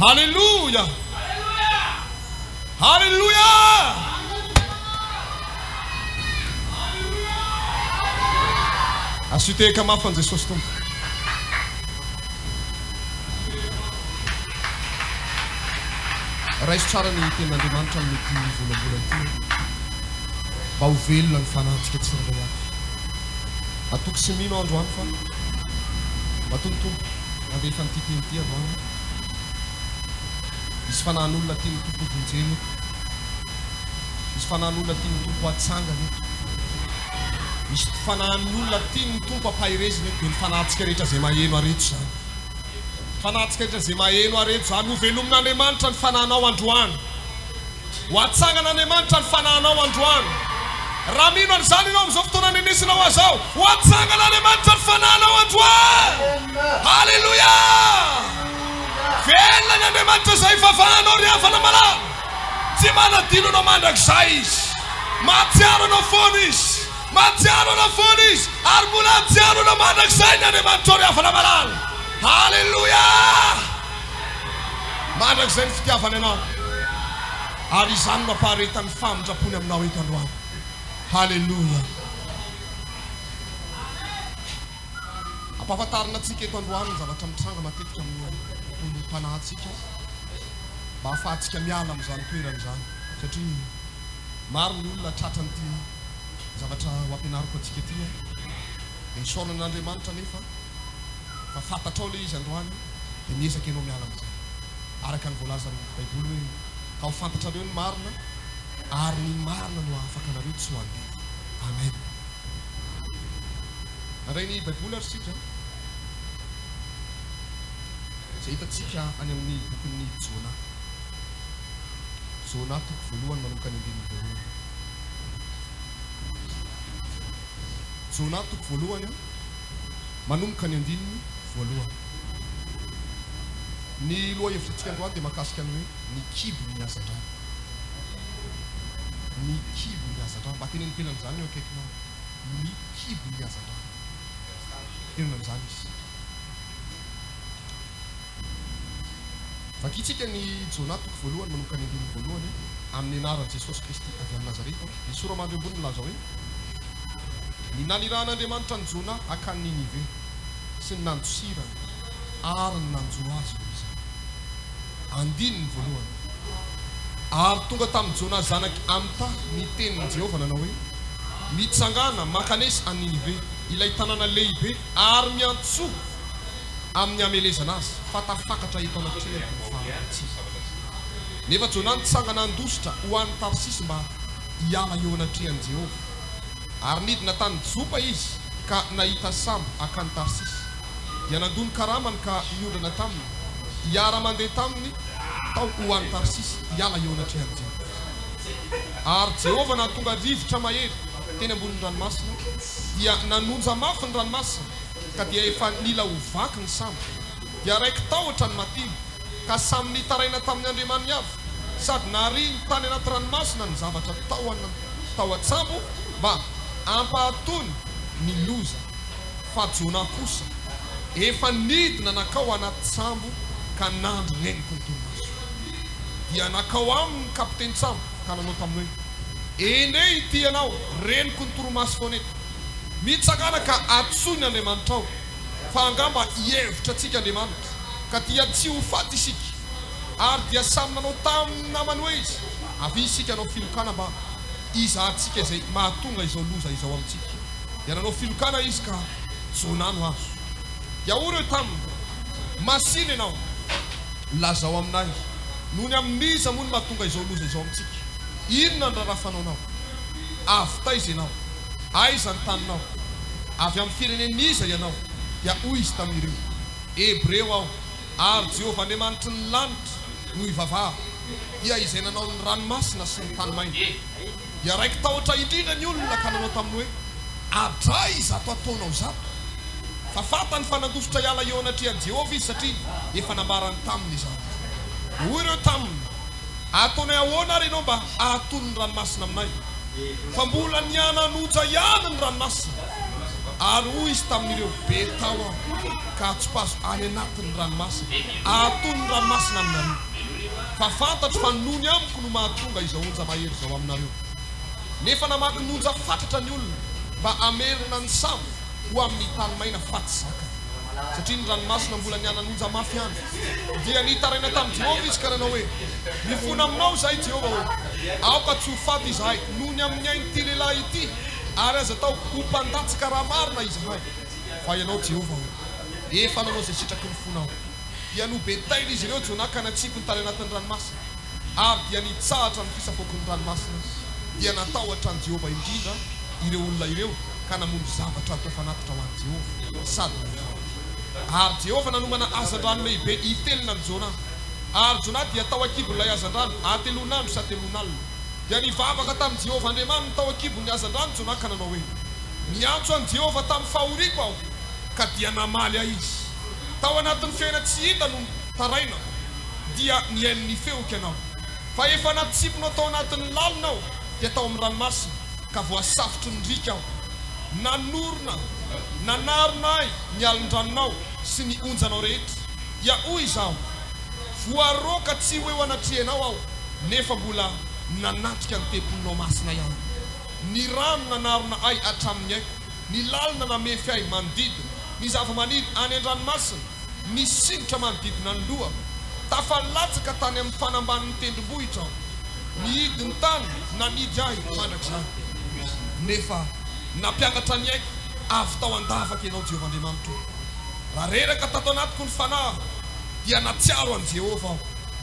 Haleloia! Haleloia! Asio tehaka mafy an'i Jesosy Tompo. Raiso tsara ny tenin'Andriamanitra amin'ity volambola ity mba ho velona ny fanahintsika tsirairay avy. Matoky sy mino aho androany fa matoa ny Tompo nandefa an'ity teny ity androany, misy fanahin'olona tian'ny Tompo hovonjena eto. Misy fanahin'olona tian'ny Tompo hatsangana eto. Misy fanahin'olona tian'ny Tompo hampaherezina eto, dia ny fanahintsika rehetra izay maheno ary eto izany. Fanahintsika rehetra izay maheno ary eto izany, hovelomin'Andriamanitra ny fanahinao androany. Ho atsangan'Andriamanitra ny fanahinao androany. Raha mino an'izany ianao amin'izao fotoana andrenesanao azy izao, ho atsangan'Andriamanitra ny fanahinao androany. Haleloia! Velona ny Andriamanitra izay ivavahanao ry havana malala. Tsy manadino anao mandrakizay Izy. Mahatsiaro anao foana Izy. Mahatsiaro anao foana Izy ary mbola hahatsiaro anao mandrakizay ny Andriamanitrao ry havana malala. Haleloia! Mandrakizay ny fitiavany anao, ary izany no ampaharetan'ny famindrampony aminao eto androany. Haleloia! Ampahafantarina antsika eto androany ny zavatra mitranga matetika amin'ny tontolom-panahintsika mba hahafahantsika miala amin'izany toerana izany, satria maro ny olona tratran'ity zavatra ho ampianariko antsika ity. Dia isaorana an'Andriamanitra anefa fa fantatrao ilay izy androany dia miezaka ianao miala amin'izay. Araka ny voalazan'ny Baiboly hoe, Ka ho fantatrareo ny marina, ary ny marina no hahafaka anareo tsy ho andevo. Amen. Handray ny Baiboly ary isika, izay hitantsika any amin'ny bokin'ny Jona. Jona toko voalohany manomboka ny andininy voalohany. Jona toko voalohany manomboka ny andininy voalohany. Ny lohahevitrantsika androany dia mahakasika ny hoe ny kibon'ny hazandrano. Ny kibon'ny hazandrano. Mba teneno kely an'izany eo akaikinao. Ny kibon'ny hazandrano. Teneno an'izany izy. Vakintsika ny Jona toko voalohany manomboka ny andininy voalohany, Amin'ny anaran'i Jesosy Kristy avy any Nazareta, ny sora-mandry ambony milaza hoe, Ny nanirahan'Andriamanitra an'i Jona hankany Ninive, sy ny nandosirany, ary ny nanjo azy noho izany. Andininy voalohany. Ary tonga tamin'i Jona zanak'i Amita ny tenin'i Jehovah nanao hoe, Mitsangàna, mankanesa any Ninive, ilay tanàna lehibe, ary miantsoa amin'ny hamelezana azy, fa tafakatra eto anatrehako ny faharatsiana. Nefa Jona nitsangana handositra ho any Tarsisy mba hiala eo anatrehan'i Jehovah. Ary nidina tany Jopa izy ka nahita sambo hankany Tarsisy. Dia nandoa ny karamany ka niondrana taminy, hiara-mandeha taminy tao ho any Tarsisy hiala eo anatrehan'i Jehovah. Ary Jehovah nahatonga rivotra mahery teny ambonin'ny ranomasina, dia nanonja mafy ny ranomasina, ka dia efa nila ho vaky ny sambo. Dia raiki-tahotra ny matilo, ka samy nitaraina tamin'ny andriamaniny avy, sady narihiny tany anaty ranomasina ny zavatra tao tao an-tsambo mba hampahatony ny loza, fa Jonah kosa efa nidina nankao anaty sambo ka nandry renoky ny torimaso. Dia nankao aminy ny kapitenin-tsambo ka nanao taminy hoe, Endrey ity ianao, renoky ny torimaso foana eto. Mitsangàna ka antsoy ny Andriamanitrao, fa angamba hihevitra antsika Andriamanitra, ka dia tsy ho faty isika. Ary dia samy nanao tamin' ny namany hoe izy, Avia isika hanao filokana mba hizahantsika izay mahatonga izao loza izao amintsika. Dia nanao filokana izy ka Jonah no azo. Dia hoy ireo taminy, Masìna ianao, lazao aminay, noho ny amin' iza moa no mahatonga izao loza izao amintsika? Inona ny raharaha fanaonao? Avy taiza ianao? Aiza ny taninao? Avy amin'ny firenen'iza ianao? Dia hoy izy tamin'ireo, Hebreo aho, ary Jehovah Andriamanitry ny lanitra no ivavahako, dia izay nanao ny ranomasina sy ny tany maina. Dia raiki-tahotra indrindra ny olona ka nanao taminy hoe, Adray izato ataonao izato! Fa fantany fa nandositra hiala eo anatrehan'i Jehovah izy, satria efa nambarany taminy izany. Dia hoy ireo taminy, Ataonay ahoana ary ianao mba hahatony ny ranomasina aminay? Fa mbola nihananonja ihany ny ranomasina. Ary hoy izy tamin'ireo, Betao aho, ka atsipazo any anatin'ny ranomasina, ahatony ny ranomasina aminareo. Fa fantatro fa noho ny amiko no mahatonga izao onja mahery izao aminareo. Nefa namaky ny onja fatratra ny olona mba hamerina ny sambo ho amin'ny tany maina fa tsy zakany, satria ny ranomasina mbola nihanan'onja mafy ihany. Dia nitaraina tamin'i Jehovah izy ka nanao hoe, Mifona aminao izahay, Jehovah ô! Aoka tsy ho faty izahay noho ny amin'ny ain'ity lehilahy ity, ary aza atao ho mpandatsaka raha marina izahay. Fa ianao, Jehovah ô, efa nanao izay sitraky ny fonao. Dia nobetain'izy ireo Jonah ka natsipiny tany anatin'ny ranomasina, ary dia nitsahatra ny fisafoaky ny ranomasina. Dia natahotra an'i Jehovah indrindra ireo olona ireo ka namono zavatra hatao fanatitra ho an'i Jehovah sady nivavaka. Ary Jehovah nanomana hazandrano lehibe hitelina an'i Jonah. Ary Jonah dia tao an-kibon'ilay hazandrano hateloan'andro sy hateloan'alina. Dia nivavaka tamin'i Jehovah Andriamaniny tao an-kibon'ny hazandrano Jonah ka nanao hoe, Niantso an'i Jehovah tamin'ny fahoriako aho, ka dia namaly ahy Izy. Tao anatin'ny fiaina tsy hita no nitarainako, dia nihaino ny feoko Ianao. Fa efa natsipinao tao anatin'ny lalina aho, dia tao amin'ny ranomasina, ka voasafotry ny riaka aho. Nanorina, nanarona ahy ny alin-dranonao sy ny onjanao rehetra. Dia hoy izaho, Voaroaka tsy ho eo anatrehanao aho, nefa mbola nanatrika ny tempolinao masina ihany. Ny rano nanarona ahy hatramin'ny aiko, ny lalina namefy ahy manodidina, ny zavamaniry any an-dranomasina, nisingotra manodidina ny lohako. Tafalatsaka tany amin'ny fanambanin'ny tendrombohitra aho. Nihidy ny tany nanidy ahy mandrakizay. Nefa nampiakatra ny aiko avy tao an-davaka Ianao, Jehovah Andriamanitro. Raha reraka tato anatiko ny fanahiko, dia nahatsiaro an'i Jehovah aho,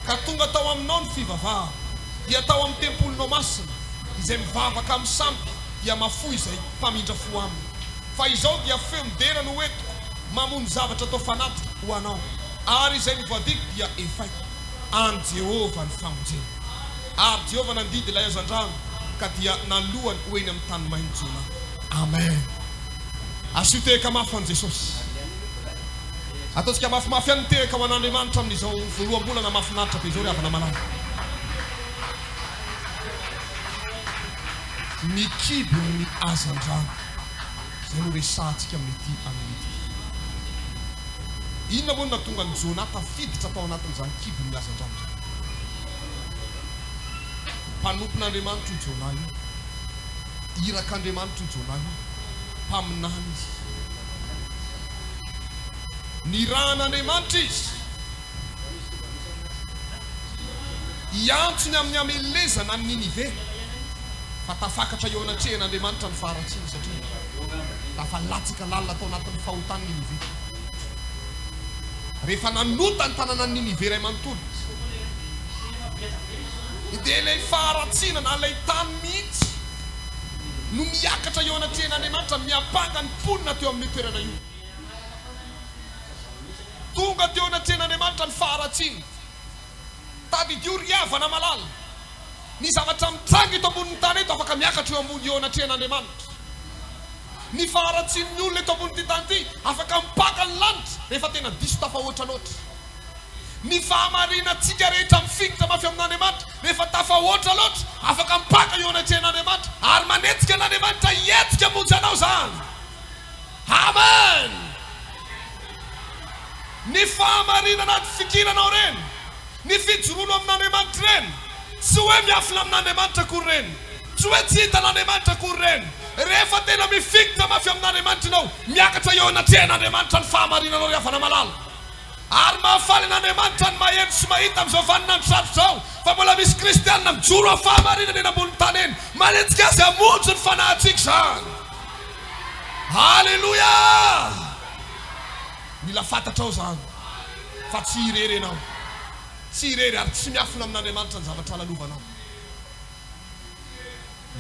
ka tonga tao aminao ny fivavahako, dia tao amin'ny tempolinao masina. Izay mivavaka amin'ny sampy dia mahafoy izay mpamindra fo aminy. Fa izao dia feo midera no entiko, mamono zavatra atao fanatitra ho anao, ary izay novoadiko dia efaiko. An'i Jehovah ny famonjena. Ary Jehovah nandidy ilay hazandrano, ka dia nalohany ho eny amin'ny tany main'i Jonah. Amen. Asio tehaka mafy ho an'i Jesosy. Ataontsika mafimafy ihany ny tehaka ho an'Andriamanitra amin'izao voaloham-bolana mahafinaritra be izao ry havana malala. Ny kibon'ny hazandrano. Izay no resahantsika amin'ity anio ity. Inona moa no nahatonga an'i Jonah tafiditra tao anatin'izany kibon'ny hazandrano izany? Mpanompon'Andriamanitra io Jonah io. Irak'Andriamanitra io Jonah io. Mpaminany izy. Nirahan'Andriamanitra izy. Hiantso ny amin'ny hamelezana an'i Ninive, fa tafakatra eo anatrehan'Andriamanitra ny faharatsiany, satria tafalatsaka lalina tao anatin'ny fahotany Ninive. Rehefa nanota ny tanànan'i Ninive iray manontolo, dia ilay faharatsiana na ilay tany mihitsy no miakatra eo anatrehan'Andriamanitra, miampanga ny mponina teo amin'io toerana io. Tonga teo anatrehan'Andriamanitra ny faharatsiana. Tadidio ry havana malala, ny zavatra mitranga eto ambonin'ny tany eto afaka miakatra eo ambony eo anatrehan'Andriamanitra. Ny faharatsian'ny olona eto ambonin'ity tany ity afaka mipaka ny lanitra rehefa tena diso tafahoatra loatra. Ny fahamarinantsika rehetra mifikitra mafy amin'Andriamanitra rehefa tafahoatra loatra afaka mipaka eo anatrehan'Andriamanitra ary manetsika an'Andriamanitra hihetsika hamonjy anao izany. Amen! Ny fahamarinana ady fikiranao ireny, ny fijoroanao amin'Andriamanitra ireny, tsy hoe miafina amin'Andriamanitra akory ireny, tsy hoe tsy hitan'Andriamanitra akory ireny. Rehefa tena mifikitra mafy amin'Andriamanitra ianao, miakatra eo anatrehan'Andriamanitra ny fahamarinanao ry havana malala. Ary mahafaly an'Andriamanitra ny maheno sy mahita amin'izao vaninandro sarotra izao fa mbola misy kristianina mijoro amin'ny fahamarinana eny ambonin'ny tany eny. Manenjika azy hamonjy ny fanahintsika izany. Aleloia! Mila fantatrao izany fa tsy irery ianao. Tsy irery ary tsy miafina amin'Andriamanitra ny zavatra lalovanao.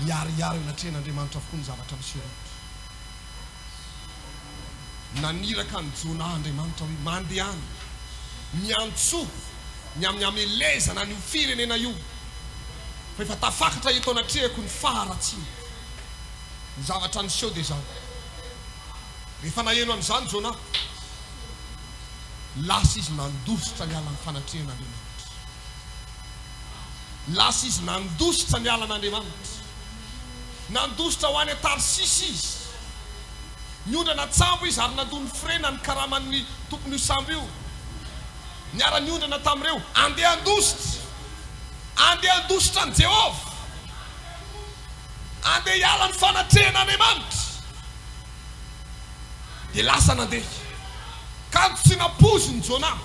Miharihary eo anatrehan'Andriamanitra avokoa ny zavatra miseho rehetra. Naniraka an'i Jonah Andriamanitra hoe, Mandehana, miantsoa ny amin'ny hamelezana an'io firenena io, fa efa tafakatra eto anatrehako ny faharatsiana. Ny zavatra niseho dia izao, rehefa naheno an'izany Jonah, lasa izy nandositra niala ny fanatrehan'Andriamanitra. Lasa izy nandositra niala an'Andriamanitra. Nandositra ho any Tarsisy izy. Niondrana an-tsambo izy ary nandoa ny frais na ny karaman'ny tompon'io sambo io. Niara-niondrana tamin'ireo andeha handositra. Andeha handositra an'i Jehovah. Andeha hiala ny fanatrehan'Andriamanitra. Dia lasa nandeha. Kanjo tsy nampoizin'i Jonah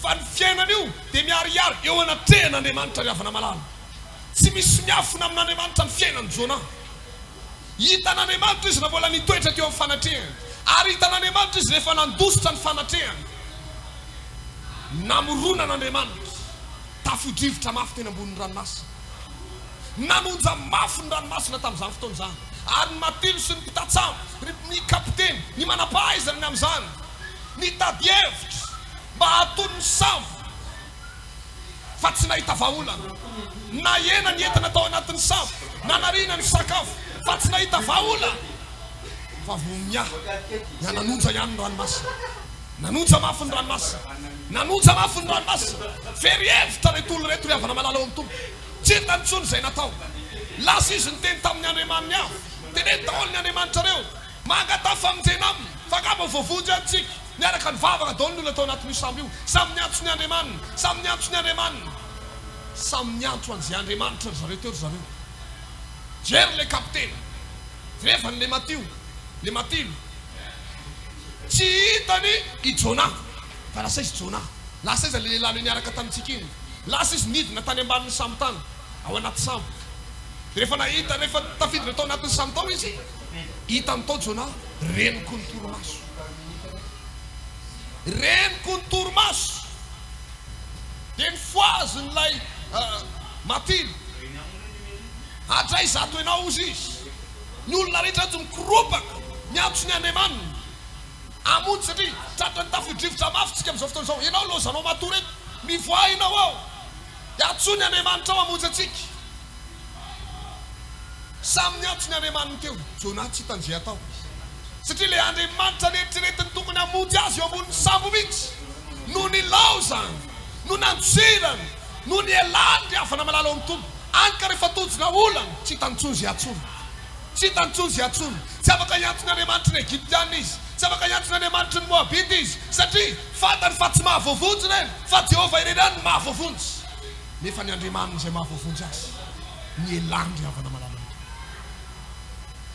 fa ny fiainana io dia miharihary eo anatrehan'Andriamanitra ry havana malala. Tsy misy miafina amin'Andriamanitra ny fiainan'i Jonah. Hitan'Andriamanitra izy raha mbola nitoetra teo amin'ny fanatrehany, ary hitan'Andriamanitra izy rehefa nandositra ny fanatrehany. Namoronan'Andriamanitra tafio-drivotra mafy teny ambonin'ny ranomasina. Nanonja mafy ny ranomasina tamin'izany fotoana izany, ary ny matilo sy ny mpitantsambo, ry ny kapiteny, ny manam-pahaizana ny amin'izany, nitady hevitra mba hahatony ny sambo. fa tsy nahita vahaolana. Nahena ny entana tao anatin'ny sambo, nanariana ny sakafo, fa tsy nahita vahaolana. Fa vao miha nanonja ihany ny ranomasina. Nanonja mafy ny ranomasina. Nanonja mafy ny ranomasina. Very hevitra ireto olona ireto ry havana malala ao amin'ny Tompo. Tsy hitany intsony izay natao. Lasa izy niteny tamin'ny andriamaniny avy. Teneno daholo ny andriamanitrareo. Mangataha famonjena aminy, fa angamba ho voavonjy ihany tsika. Niaraka nivavaka daholo ny olona tao anatin'io sambo io. Samy niantso ny Andriamaniny. Samy niantso ny Andriamaniny. Samy niantso an'izay Andriamanitra ry zareo teo ry zareo. Jerry ilay kapiteny. Jerevany ilay Matio, ilay Matilo. Tsy hitany i Jonah. Fa lasa izy Jonah. Lasa aiza ilay lehilahy ilay niaraka tamintsika iny? Lasa izy nidina tany ambanin'ny sambo tany, ao anaty sambo. Rehefa nahita, rehefa tafiditra tao anatin'ny sambo tao izy, Hitany tao Jonah, reniko ny torimaso. Reniko ny torimaso. Dia nifohazin'ilay matilo. Hatraiza ato ianao, hozy izy. Ny olona rehetra ato mikoropaka, miantso ny Andriamaniny. Hamonjy satria tratran'ny tafio-drivotra mafy tsika amin'izao fotoana izao. Ianao lozanao matory eto. Mivoaha ianao ao. Dia antsoy ny Andriamanitrao hamonjy antsika. Samy niantso ny Andriamaniny teo Jonah tsy hitany izay hatao. Satria ilay Andriamanitra neritreretiny tokony hamonjy azy eo ambonin'ny sambo mihitsy no nilaozany, no nandosirany, no nialany ry havana malala ao amin'ny Tompo. Any ka rehefa tojona olana, tsy hitany intsony izay antsoina. Tsy hitany intsony izay antsoina. Tsy afaka hiantso ny Andriamanitry ny Egyptiana izy. Tsy afaka hiantso ny Andriamanitry ny Moabita izy. Satria fantany fa tsy mahavoavonjy ireny, fa Jehovah irery ihany no mahavoavonjy. Nefa ny Andriamaniny izay mahavoavonjy azy, nialany ry havana malala ny Tompo.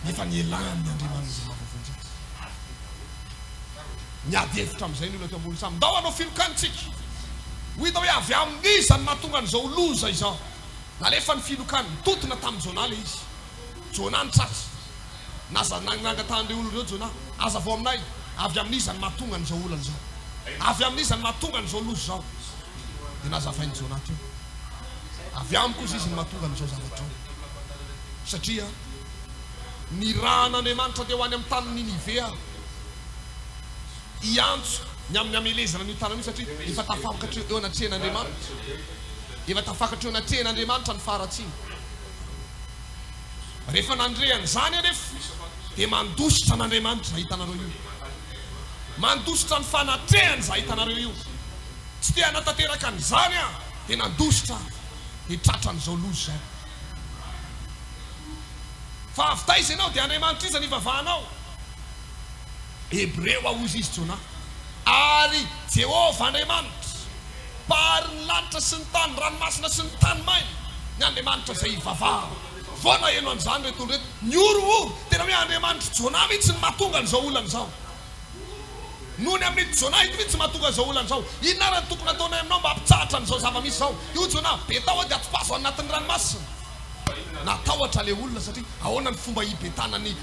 Nefa nialany ny Andriamaniny izay mahavoavonjy azy. Niady hevitra amin'izay ny olona teo ambony sambo. Ndao hanao filokana isika. Ho hita hoe avy amin'iza no mahatonga an'izao loza izao. Nalefa ny filokana. Nitontona tamin'i Jonah ilay izy. Jonah no tratra. Naza nangatahan'ireo olona ireo Jonah, Hazavao aminay, avy amin'iza no mahatonga an'izao olana izao? Avy amin'iza no mahatonga an'izao loza izao? Dia nazavain'i Jonah teo. Avy amiko hozy izy no mahatonga an'izao zavatra izao. Satria nirahan'Andriamanitra teo any amin'ny tanin'i Ninive aho hiantso ny amin'ny hamelezana an'io tanana io satria efa tafakatra eo anatrehan'Andriamanitra. Efa tafakatra eo anatrehan'Andriamanitra ny faharatsiana. Rehefa nandre an'izany anefa dia mandositra an'Andriamanitra izay hitanareo io. Mandositra ny fanatrehany izay hitanareo io. Tsy te hanatanteraka an'izany aho dia nandositra aho dia tratran'izao loza izao. Fa avy taiza ianao dia Andriamanitra iza no ivavahanao? Hebreo aho hozy izy Jonah. Ary Jehovah Andriamanitra, Mpahary ny lanitra sy ny tany, ranomasina sy ny tany maina, ny Andriamanitra izay ivavahana. Vao naheno an'izany ireto olona ireto, nihorohoro, tena hoe Andriamanitr'i Jonah mihitsy no mahatonga an'izao olana izao. Noho ny amin'ito Jonah ito mihitsy mahatonga an'izao olana izao. Inona ary no tokony hataonay aminao mba hampitsahatra an'izao zava-misy izao? Io Jonah, betao aho dia atipazo any anatin'ny ranomasina. Natahotra ilay olona satria ahoana ny fomba hibetana an'i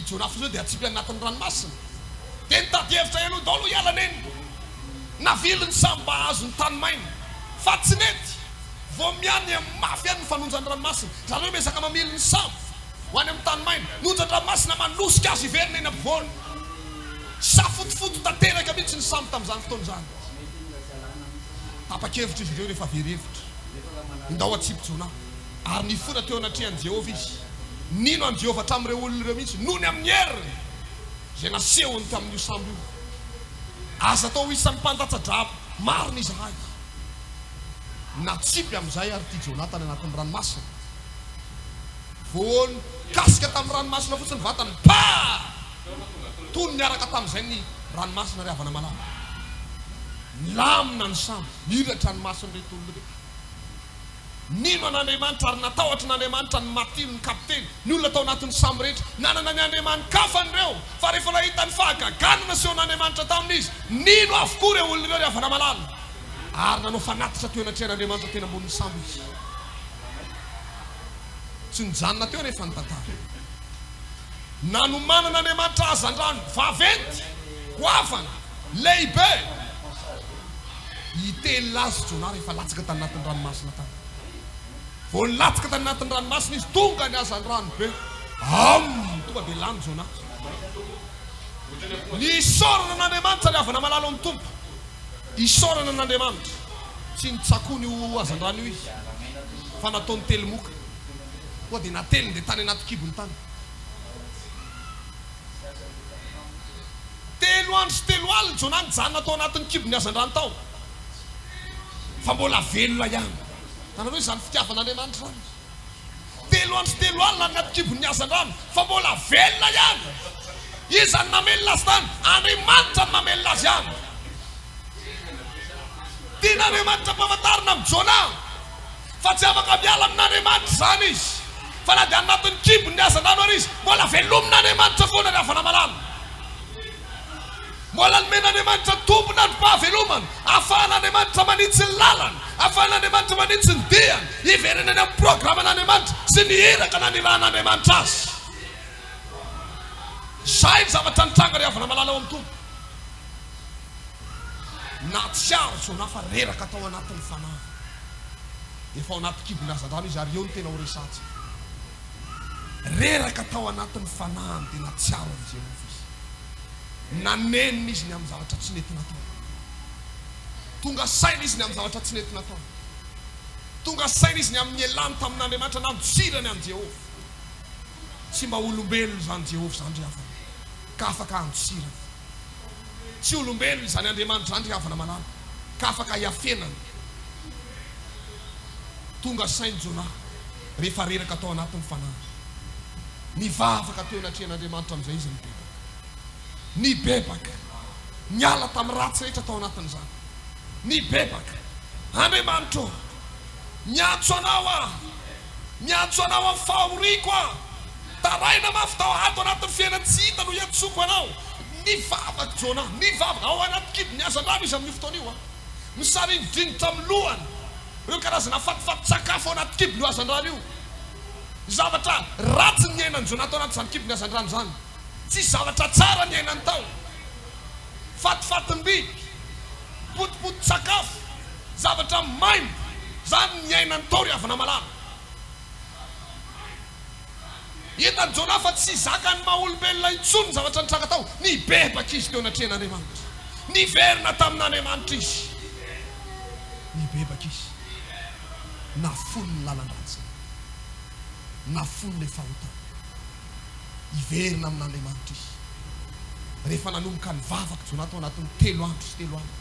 Jonah fotsiny hoe dia atsipy any anatin'ny ranomasina. Dia nitady hevitra ihany daholo hiala nenina. Navily ny sambo mba hahazo ny tany maina. Fa tsy nety. Vao miha mafy ihany ny fanonjan'ny ranomasina. Zareo miezaka mamily ny sambo ho any amin'ny tany maina. Ny onjan-dranomasina manosika azy hiverina eny ampovoany. Safotofoto tanteraka mihitsy ny sambo tamin'izany fotoana izany. Tapa-kevitra izy ireo rehefa very hevitra. Indao hatsipy Jonah. Ary nifona teo anatrehan'i Jehovah izy. Nino an'i Jehovah hatramin'ireo olona ireo mihitsy, noho ny amin'ny heriny izay nasehony tamin'io sambo io. Aza atao ho isan'ny mpandatsa-dra marina izahay. Natsipy amin'izay àry ity Jonah tany anatin'ny ranomasina. Vao nikasika tamin'ny ranomasina fotsiny ny vatany, pah! Tony niaraka tamin'izay ny ranomasina ry havana malala. Nilamina ny sambo, nihiratra ny mason'ireto olona ireto. Nino an'Andriamanitra ary natahotra an'Andriamanitra ny matilo, ny kapiteny, ny olona tao anatin'ny sambo rehetra. Nanana ny andriamani-kafany ireo, fa rehefa nahita ny fahagagana nasehon'Andriamanitra taminy izy, nino avokoa ireo olona ireo ry havana malala. Ary nanao fanatitra teo anatrehan'Andriamanitra teny ambonin'ny sambo izy. Tsy nijanona teo anefa ny tantara. Nanomanan'Andriamanitra hazandrano vaventy, goavana, lehibe. Hitelina azy Jonah rehefa latsaka tany anatin'ny ranomasina tany. Vao nilatsaka tany anatin'ny ranomasina izy, tonga ny hazandrano be. Am! Tonga dia lany Jonah. Nisaorana an'Andriamanitra ry havana malala ao amin'ny Tompo. Isaorana an'Andriamanitra. Tsy nitsakony io hazandrano io izy, fa nataony telimoka. Koa dia nateliny dia tany anaty kibony tany. Telo andro sy telo alina Jonah nijanona tao anatin'ny kibon'ny hazandrano tao, fa mbola velona ihany. Hitanareo izany fitiavan'Andriamanitra izany? Telo andro sy telo alina any anaty kibon'ny hazandrano, fa mbola velona ihany. Iza no namelona azy tany? Andriamanitra no namelona azy ihany. Tian'Andriamanitra ampahafantarina amin'i Jonah fa tsy afaka miala amin'Andriamanitra izany izy, fa na dia any anatin'ny kibon'ny hazandrano ary izy, mbola velomin'Andriamanitra foana ry havana malala. Mbola nomen'Andriamanitra tombon'androm-pahavelomana, ahafahan'Andriamanitra manitsy ny lalany, ahafahan'Andriamanitra manitsy ny diany, hiverenany amin'ny programan'Andriamanitra sy ny iraka nanirahan'Andriamanitra azy. Izay ny zavatra nitranga ry havana malala ao amin'ny Tompo. Nahatsiaro Jonah fa reraka tao anatin'ny fanahiny. Efa ao anaty kibon'ny hazandrano izy ary eo no tena ho resahantsika. Reraka tao anatin'ny fanahiny dia nahatsiaro an'i Jehovah izy. Nanenina izy ny amin'ny zavatra tsy nety nataony. Tonga saina izy ny amin'ny zavatra tsy nety nataony. Tonga saina izy ny amin'ny nialany tamin'Andriamanitra, nandosirany an'i Jehovah. Tsy mba olombelona izany Jehovah izany ry havana, ka afaka handosirana. Tsy olombelona izany Andriamanitra izany ry havana malala, ka afaka hiafenana. Tonga sain'i Jonah rehefa reraka tao anatin'ny fanahiny. Nivavaka teo anatrehan'Andriamanitra amin'izay izy nibebaka. Nibebaka. Niala tamin'ny ratsy rehetra tao anatin'izany. Nibebaka. Andriamanitra ô, miantso Anao aho. Miantso Anao amin'ny fahoriako aho. Taraina mafy tao ato anatin'ny fiainana tsy hita no iantsoako Anao. Nivavaka Jonah. Nivavaka. Ao anaty kibon'ny hazandrano izy amin'io fotoana io. Misaringodringotra amin'ny lohany ireo karazana fatifatin-tsakafo ao anaty kibon'io hazandrano io. Zavatra ratsy ny niainan'i Jonah tao anatin'izany kibon'ny hazandrano izany. Tsisy zavatra tsara niainany tao. Fatifatim-biby, potipotin-tsakafo, zavatra maimbo, izany ny niainany tao ry havana malala. Hitan'i Jonah fa tsy zakan'ny maha olombelona intsony ny zavatra nitranga tao. Nibebaka izy teo anatrehan'Andriamanitra. Niverina tamin'Andriamanitra izy. Nibebaka izy. Nafoiny ny lalan-dratsiny. Nafoiny ilay fahotana. Hiverina amin'Andriamanitra izy. Rehefa nanomboka nivavaka Jonah tao anatin'ny telo andro sy telo alina,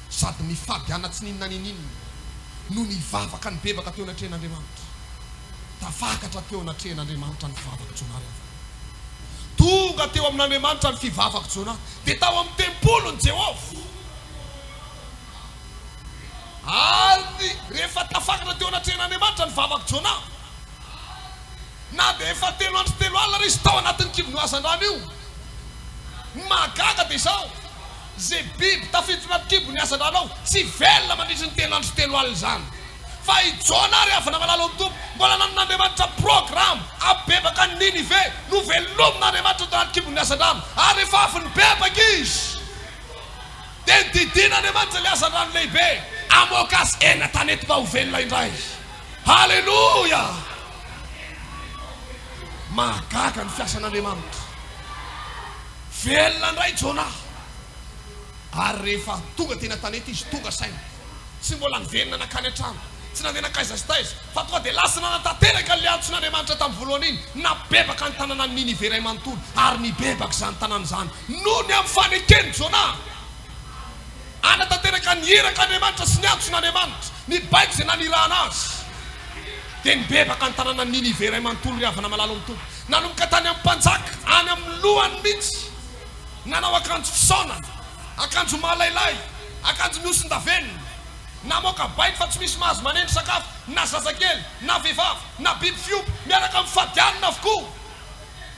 sady nifady hana tsy n'inona n'inona, no nivavaka nibebaka teo anatrehan'Andriamanitra. Tafakatra teo anatrehan'Andriamanitra ny vavak'i Jonah ry havana. Tonga teo amin'Andriamanitra ny fivavak'i Jonah, dia tao amin'ny tempolin'i Jehovah. Ary rehefa tafakatra teo anatrehan'Andriamanitra ny vavak'i Jonah, na dia efa telo andro sy telo alina ary izy tao anatin'ny kibon'io hazandrano io, ny mahagaga dia izao, izay biby tafiditra anaty kibon'ny hazandrano ao, tsy velona mandritry ny telo andro sy telo alina izany. Fa i Jona ry havana malala ao amin'ny Tompo, mbola nanan'Andriamanitra programa hampibebaka an'i Ninive, novelomin'Andriamanitra tao anaty kibon'ny hazandrano, ary rehefa avy nibebaka izy, dia nodidian'Andriamanitra ilay hazandrano lehibe hamoaka azy eny an-tanety mba ho velona indray. Haleloia! Mahagaga ny fiasan'Andriamanitra. Velona indray Jona. Ary rehefa tonga teny an-tanety izy, tonga saina. Tsy mbola niverina nankany an-trano, tsy nandeha nankaiza sy taiza, fa tonga dia lasa nanatanteraka an'ilay antson'Andriamanitra tamin'ny voalohany iny, nabebaka ny tanànan'i Ninive iray manontolo, ary nibebaka izany tanàna izany noho ny amin'ny faneken'i Jonà hanatanteraka ny irak'Andriamanitra sy ny antson'Andriamanitra, ny baiko izay nanirahana azy. Dia nibebaka ny tanànan'i Ninive iray manontolo ry havana malala ao amin'ny Tompo, nanomboka tany amin'ny mpanjaka, any amin'ny lohany mihitsy. Nanao akanjo fisaonana, akanjo mahalailay, akanjo mihosin-davenona. Namoaka baiko fa tsy misy mahazo manendry sakafo na zazakely, na vehivavy, na biby fiompy, miaraka amin'ny fadianina avokoa.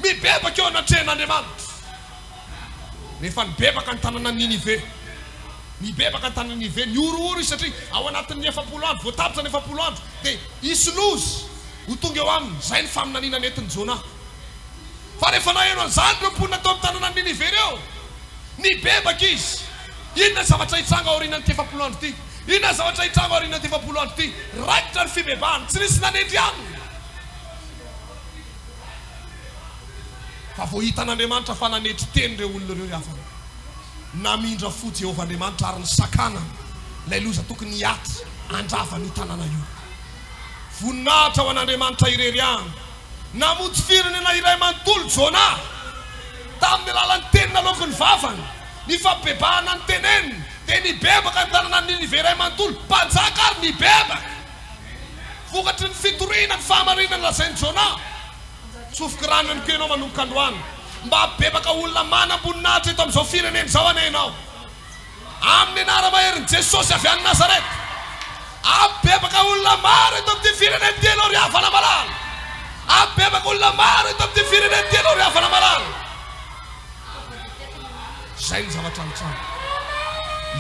Mibebaka eo anatrehan'Andriamanitra. Rehefa nibebaka ny tanànan'i Ninive, nibebaka ny tanànan'i Ninive, nihorohoro izy satria ao anatin'ny 40 andro, vao tapitra ny 40 andro, dia hisy loza ho tonga eo aminy. Izay ny faminaniana nentin'i Jonah. Fa rehefa naheno an'izany ireo mponina tao amin'ny tanànan'i Ninive ireo, nibebaka izy. Inona ny zavatra hitranga aorianan'ity 40 andro ity? Inona ny zavatra hitranga aorianan'ity 40 andro ity? Raikitra ny fibebahana. Tsy nisy nanendry hanina. Fa vao hitan'Andriamanitra fa nanetry teny ireo olona ireo ry havana. Namindra fo Jehovah Andriamanitra ary nisakanany ilay loza tokony hihatra handrava an'io tanàna io. Voninahitra ho an'Andriamanitra irery ihany. Namonjy firenena iray manontolo Jona, tamin'ny alalan'ny teny naloaky ny vavany, ny fampibebahana noteneniny, dia nibebaka ny tanànan'i Ninive iray manontolo, mpanjaka ary nibebaka. Vokatry ny fitoriana ny fahamarinana lazain'i Jona. Tsofoky rano ihany koa ianao manomboka androany. Mba hampibebaka olona manam-boninahitra eto amin'izao firenena izao anie ianao. Amin'ny anara-maherin'i Jesosy avy any Nazareta. Hampibebaka olona maro eto amin'ity firenena ity ianao ry havana malala. Hampibebaka olona maro eto amin'ity firenena ity ianao ry havana malala. Izay ny zavatra nitranga.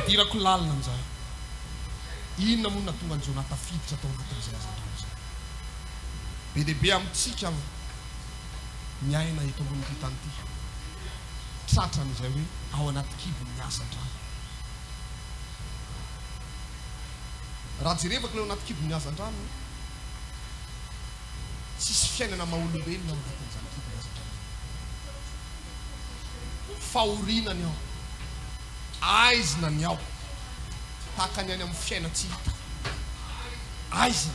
Idirako lalina amin'izay. Inona moa no nahatonga an'i Jonah tafiditra tao anatin'izay hazandrano izay? Be dia be amintsika miaina eto ambonin'ity tany ity, tratran'izay hoe ao anaty kibon'ny hazandrano. Raha jerevako ilay ao anaty kibon'ny hazandrano, tsisy fiainana maha olombelona ao anatin'izany kibon'ny hazandrano izany. Fahoriana ny ao, aizina ny ao. Tahaka ny any amin'ny fiainan-tsy hita. Aizina,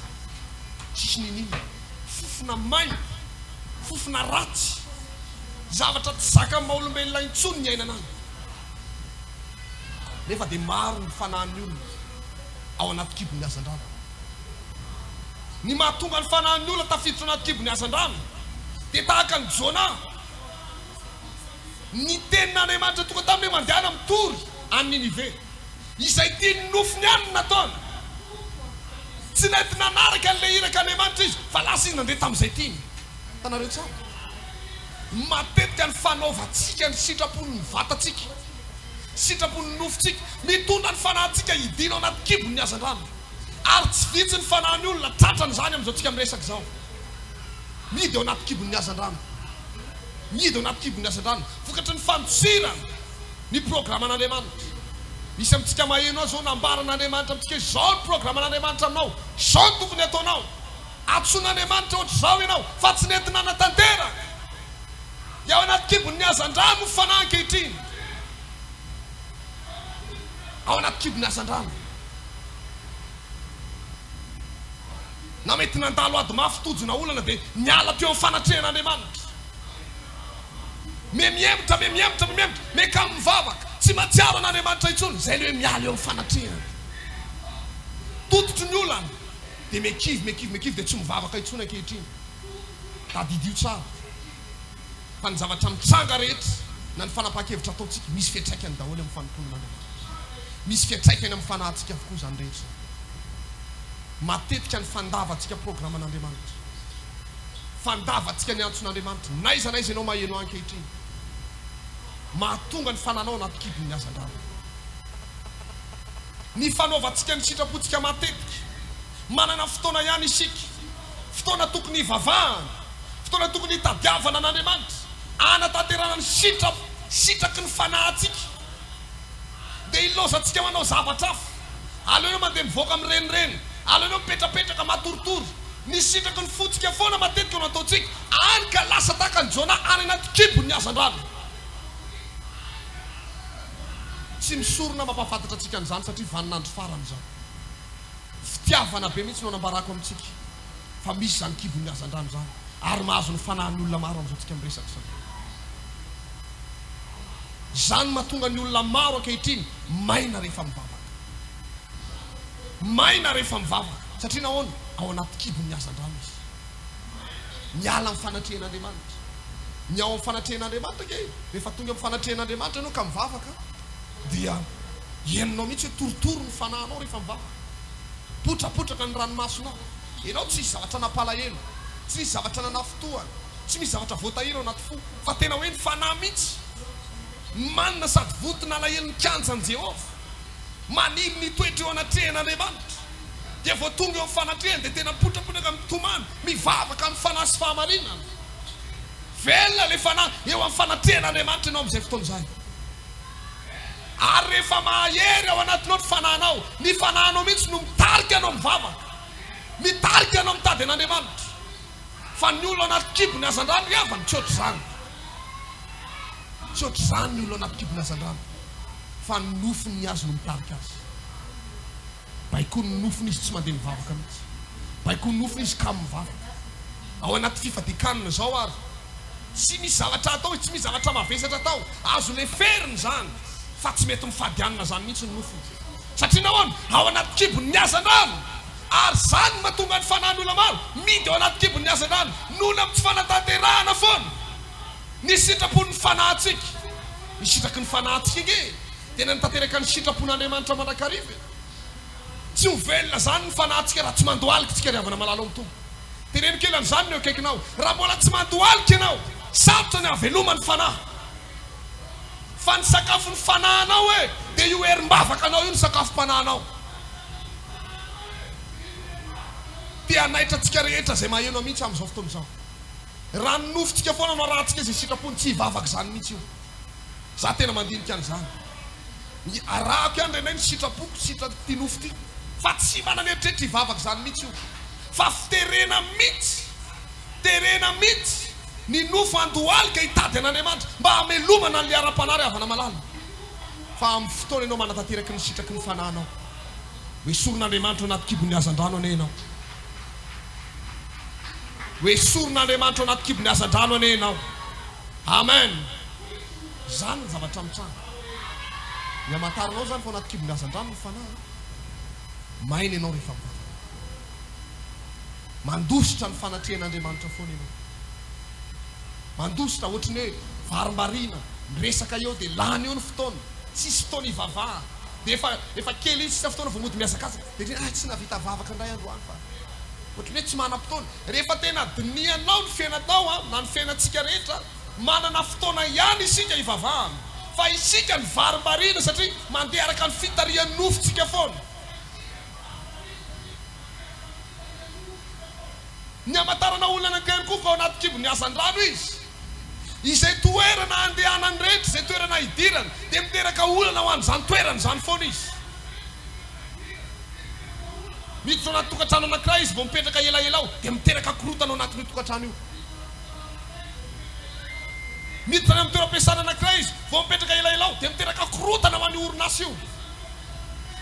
tsisy n'inon'inona, fofona maimbo, fofona ratsy, zavatra tsy zakan'ny maha olombelona intsony ny iainana any. Nefa dia maro ny fanahin'ny olona ao anaty kibon'ny hazandrano. Ny mahatonga ny fanahin'ny olona tafiditra ao anaty kibon'ny hazandrano dia tahaka an'i Jona. Ny tenin'Andriamanitra tonga taminy hoe mandehana mitory any Ninive. Izay tian'ny nofony ihany no nataony. Tsy nety nanaraka an'ilay irak'Andriamanitra izy, fa lasa izy nandeha tamin'izay tiany. Hitanareo tsara? Matetika ny fanaovantsika ny sitrapon'ny vatantsika, sitrapon'ny nofontsika, mitondra ny fanahintsika hidina ao anaty kibon'ny hazandrano. Ary tsy vitsy ny fanahin'ny olona tratran'izany amin'izao tsika miresaka izao. Mihidy ao anaty kibon'ny hazandrano. Mihidy ao anaty kibon'ny hazandrano. Vokatry ny fandosirana ny programan'Andriamanitra. Misy amintsika maheno azy izao, nambaran'Andriamanitra amintsika hoe izao ny programan'Andriamanitra aminao, izao no tokony hataonao. Antsoin'Andriamanitra ohatr'izao ianao, fa tsy nety nanatanteraka. Dia ao anaty kibon'ny hazandrano ny fanahy ankehitriny. Ao anaty kibon'ny hazandrano. Na mety nandalo ady mafy tojo na olana dia niala teo amin'ny fanatrehan'Andriamanitra. Me mihemotra, me mihemotra, me mihemotra, me kamo mivavaka, tsy mahatsiaro an'Andriamanitra intsony, izay ilay hoe miala eo amin'ny fanatrehany. Tototry ny olana dia me kivy, me kivy, me kivy dia tsy mivavaka intsony ankehitriny. Tadidio tsara fa ny zavatra mitranga rehetra na ny fanapahan-kevitra ataontsika, misy fiantraikany daholo amin'ny fanompoana an'Andriamanitra. Misy fiantraikany amin'ny fanahintsika avokoa izany rehetra izany. Matetika ny fandavantsika programan'Andriamanitra. Fandavantsika ny antson'Andriamanitra. N'aiza n'aiza ianao maheno ahy ankehitriny. Mahatonga ny fananao anaty kibon'ny hazandrano. Ny fanaovantsika ny sitrapontsika matetika. Manana fotoana ihany isika. Fotoana tokony hivavahana. Fotoana tokony hitadiavana an'Andriamanitra. Hanatanterahana ny sitrapo, sitraky ny fanahintsika. Dia ilaozantsika manao zavatra hafa. Aleo ianao mandeha mivoaka mirenireny. Aleo ianao mipetrapetraka matoritory. Ny sitraky ny fontsika foana matetika no ataontsika. Any ka lasa tahaka an'i Jona any anaty kibon'ny hazandrano. Tsy misorona mampahafantatra antsika an'izany satria vaninandro farany izao. Fitiavana be mihitsy no anambarako amintsika fa misy izany kibon'ny hazandrano izany ary mahazo ny fanahin'ny olona maro amin'izao tsika miresaka izao. Izany no mahatonga ny olona maro ankehitriny maina rehefa mivavaka. Maina rehefa mivavaka. Satria nahoana? Ao anaty kibon'ny hazandrano izy. Miala amin'ny fanatrehan'Andriamanitra. Ny ao amin'ny fanatrehan'Andriamanitra ange, rehefa tonga amin'ny fanatrehan'Andriamanitra ianao ka mivavaka dia henonao mihitsy hoe torotoro ny fanahinao rehefa mivavaka. Potrapotraka ny ranomasonao. Ianao tsy nisy zavatra nampalahelo, tsy nisy zavatra nanafintohana, tsy misy zavatra voatahiry ao anaty fo, fa tena hoe ny fanahy mihitsy manina sady vonton'alahelo ny kianjan'i Jehovah. Maniry ny hitoetra eo anatrehan'Andriamanitra. Dia vao tonga eo amin'ny fanatrehany dia tena mipotrapotraka mitomany, mivavaka amin'ny fanahy sy fahamarinana. Velona ilay fanahy eo amin'ny fanatrehan'Andriamanitra ianao amin'izay fotoana izay. Ary rehefa mahery ao anatinao ny fanahinao, ny fanahinao mihitsy no mitarika anao mivavaka, mitarika anao mitady an'Andriamanitra. Fa ny olona anaty kibony hazandrano ry havana, tsy ohatr'izany. Tsy ohatr'izany ny olona anaty kibony hazandrano, fa ny nofony ny azy no mitarika azy. Baikoin'ny nofony izy tsy mandeha mivavaka mihitsy. Baikoin'ny nofony izy kamo mivavaka. Ao anaty fifadian-kanina izao ary tsy misy zavatra atao izy, tsy misy zavatra mavesatra atao. Azo leferina izany fa tsy mety mifady hanina izany mihitsy ny nofony. Satria nahoana? Ao anaty kibony ny hazandrano. Ary izany no mahatonga ny fanahin'ny olona maro midy ao anaty kibony ny hazandrano noho ny amin'ny tsy fanatanterahana foana ny sitrapon'ny fanahintsika. Ny sitraky ny fanahintsika ange dia ny hanatanteraka ny sitrapon'Andriamanitra mandrakariva e! Tsy ho velona izany ny fanahintsika raha tsy mandohalika isika ry havana malala ao amin'ny Tompo. Teneno kely an'izany ny eo akaikinao, raha mbola tsy mandohalika ianao, sarotra ny hahaveloman'ny fanahy. Fa ny sakafon'ny fanahinao e, dia io herim-bavaka anao io ny sakafom-panahinao. Te hanaitra antsika rehetra izay maheno mihitsy amin'izao fotoana izao. Raha ny nofontsika foana no arahantsika izay sitrapony, tsy hivavaka izany mihitsy io. Za tena mandinika an'izany. Ny arahako ihany indraindray ny sitrapoko, sitrak'ity nofo ity. Fa tsy manana eritreritra hivavaka izany mihitsy io. Fa fiterena mihitsy, terena mihitsy ny nofo handohalika hitady an'Andriamanitra mba hamelomana an'ilay ara-panahy ry havana malala. Fa amin'ny fotoana ianao manatanteraky ny sitraky ny fanahinao, ho esorin'Andriamanitra ao anaty kibon'ny hazandrano anie ianao. Ho esorin'Andriamanitra ao anaty kibon'ny hazandrano anie ianao. Amen! Izany ny zavatra mitranga. Ny hamantaranao izany fa ao anaty kibon'ny hazandrano ny fanahy an! Maina ianao rehefa mivavaka. Mandositra ny fanatrehan'Andriamanitra foana ianao. Mandositra ohatry ny hoe varimbariana, miresaka eo dia lany eo ny fotoana, tsisy fotoana hivavahana. Dia efa efa kely iny sisa fotoana vao mody mihazakazaka. Dia ah tsy nahavita vavaka indray androany fa ohatry ny hoe tsy manam-potoana. Rehefa tena dinihanao ny fiainanao an, na ny fiainantsika rehetra, manana fotoana ihany isika hivavahana. Fa isika no varimbariana satria mandeha araka ny fitarihan'ny nofontsika foana. Ny hamantarana olona anankiray koa fa ao anaty kibon'ny hazandrano izy. Izay toerana andehanany rehetra, izay toerana idirany, dia miteraka olana ho an'izany toerana izany foana izy. Miditra ao anaty tokantrano anankiray izy vao mipetraka elaela ao, dia miteraka korontana ao anatin'io tokantrano io. Miditra any amin'ny toeram-piasana anankiray izy vao mipetraka elaela ao, dia miteraka korontana ho an'io orinasa io.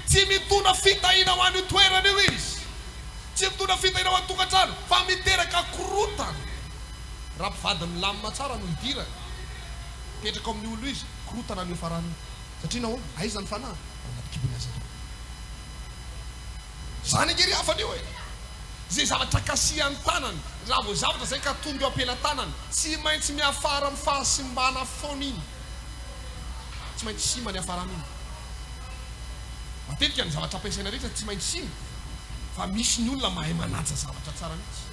Tsy mitondra fitahiana ho an'io toerana io izy. Tsy mitondra fitahiana ho an'ny tokantrano, fa miteraka korontana. Raha mpivady milamina tsara no idirany, mipetraka ao amin'io olona io izy, korontana no hiafarany io. Satria nahoana? Aiza ny fanahy? Ao anaty kibon'ny hazandrano. Izany ange ry havana io e! Izay zavatra kasihan'ny tanany, raha vao zavatra izay ka tonga eo am-pelatanany, tsy maintsy miafara amin'ny fahasimbana foana iny. Tsy maintsy simba ny hiafarany iny. Matetika ny zavatra ampiasaina rehetra tsy maintsy simba, fa misy ny olona mahay manaja zavatra tsara mihitsy.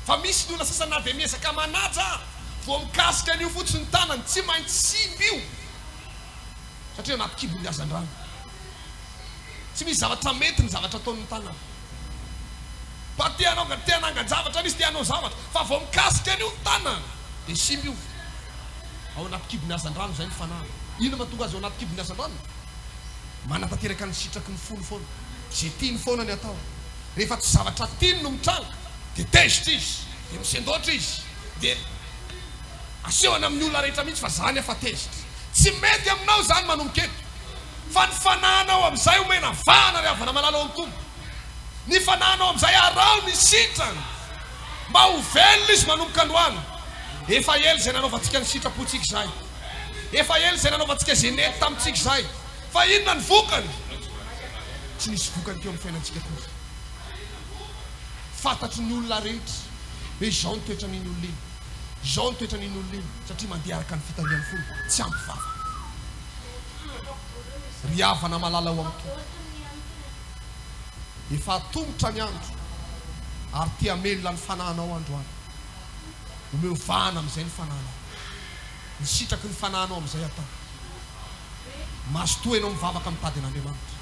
Fa misy ny olona sasany na dia miezaka manaja ary, vao mikasika an'io fotsiny ny tanany, tsy maintsy simba io. Satria anaty kibon'ny hazandrano. Tsy misy zavatra mety ny zavatra ataon'ny tanana. Mba te hanao, te hanangan-javatra izy, te hanao zavatra, fa vao mikasika an'io ny tanana dia simba io. Ao anaty kibon'ny hazandrano izay ny fanahiny. Inona mahatonga azy ao anaty kibon'ny hazandrano? Manatanteraka ny sitraky ny fony foana. Izay tiany foana ny atao. Rehefa tsy zavatra tiany no mitranga dia tezitra izy, dia misendoatra izy, dia asehony amin'ny olona rehetra mihitsy fa zany aho fa tezitra. Tsy mety aminao izany manomboka eto. Fa ny fanahinao amin'izay omena vahana ry havana malala ao amin'ny Tompo. Ny fanahinao amin'izay araho ny sitrany mba ho velona izy manomboka androany. Efa ela izay nanaovantsika ny sitrapontsika izay. Efa ela izay nanaovantsika izay nety tamintsika izay. Fa inona ny vokany? Tsy nisy vokany teo amin'ny fiainantsika akory. Fantatry ny olona rehetra hoe izao ny toetran'iny olona iny. Izao ny toetran'iny olona iny, satria mandeha araka ny fitarihan'ny fony, tsy ampy vava. Ry havana malala ao amin'ny Tompo, efa atomotra ny andro, ary te hamelona ny fanahinao androany. Omeo vahana amin'izay ny fanahinao. Ny sitraky ny fanahinao amin'izay atao. Mazotoa ianao mivavaka mitady an'Andriamanitra.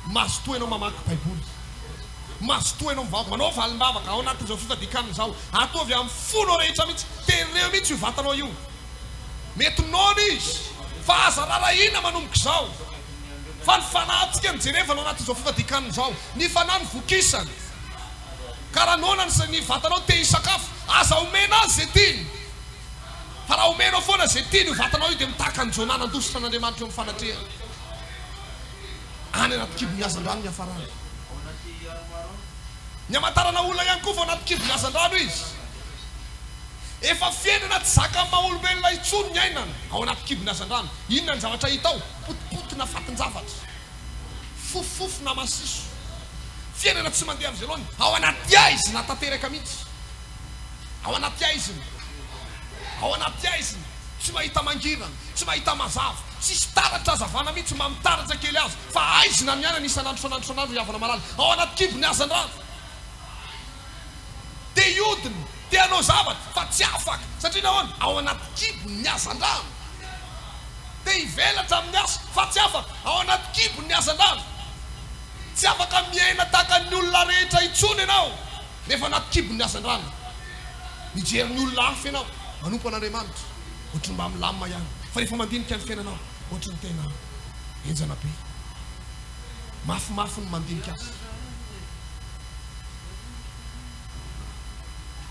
Mazotoa ianao mamaky Baiboly. Mazotoa ianao mivavaka, manao valim-bavaka ao anatin'izao fifadian-kanina izao. Ataovy amin'ny fonao rehetra mihitsy. Tereo mihitsy io vatanao io. Mety noana izy, fa aza rarahina manomboka izao. Fa ny fanahintsika no jerevana ao anatin'izao fifadian-kanina izao. Ny fanahy no vokisana. Ka raha noana ny vatanao te hisakafo, aza omena azy izay tiany. Fa raha omenao foana izay tiany io vatanao io dia mitaka an'i Jonah nandositra an'Andriamanitra eo amin'ny fanatrehany. Any anaty kibon'ny hazandrano ny hiafarany. Ny hamantarana olona ihany koa vao anaty kibon'ny hazandrano izy. Efa fiainana tsy zakan'ny maha olombelona intsony ny ainana ao anaty kibon'ny hazandrano. Inona ny zavatra hita ao? Potipotina fatin-javatra. Fofofofona masiso. Fiainana tsy mandeha amin'izay laoniny. Ao anaty haizina tanteraka mihitsy. Ao anaty haizina, ao anaty haizina, tsy mahita mangirana, tsy mahita mazava, tsisy taratra hazavana mihitsy, mba mitaratra kely aza, fa haizina ny anany isan'andro isan'andro isan'andro ry havana malala, ao anaty kibo ny hazandrano. Te hiodina, te hanao zavatra, fa tsy afaka, satria nahoana? Ao anaty kibo ny hazandrano. Te hivelatra amin'ny asa, fa tsy afaka, ao anaty kibo ny hazandrano. Tsy afaka miaina tahaka ny olona rehetra intsony ianao. Rehefa anaty kibon'ny hazandrano, mijery ny olona hafa ianao, manompo an'Andriamanitra, ohatry ny mba milamina ihany, fa rehefa mandinika ny fiainanao, ohatry ny tena henjana be. Mafimafy ny mandinika azy.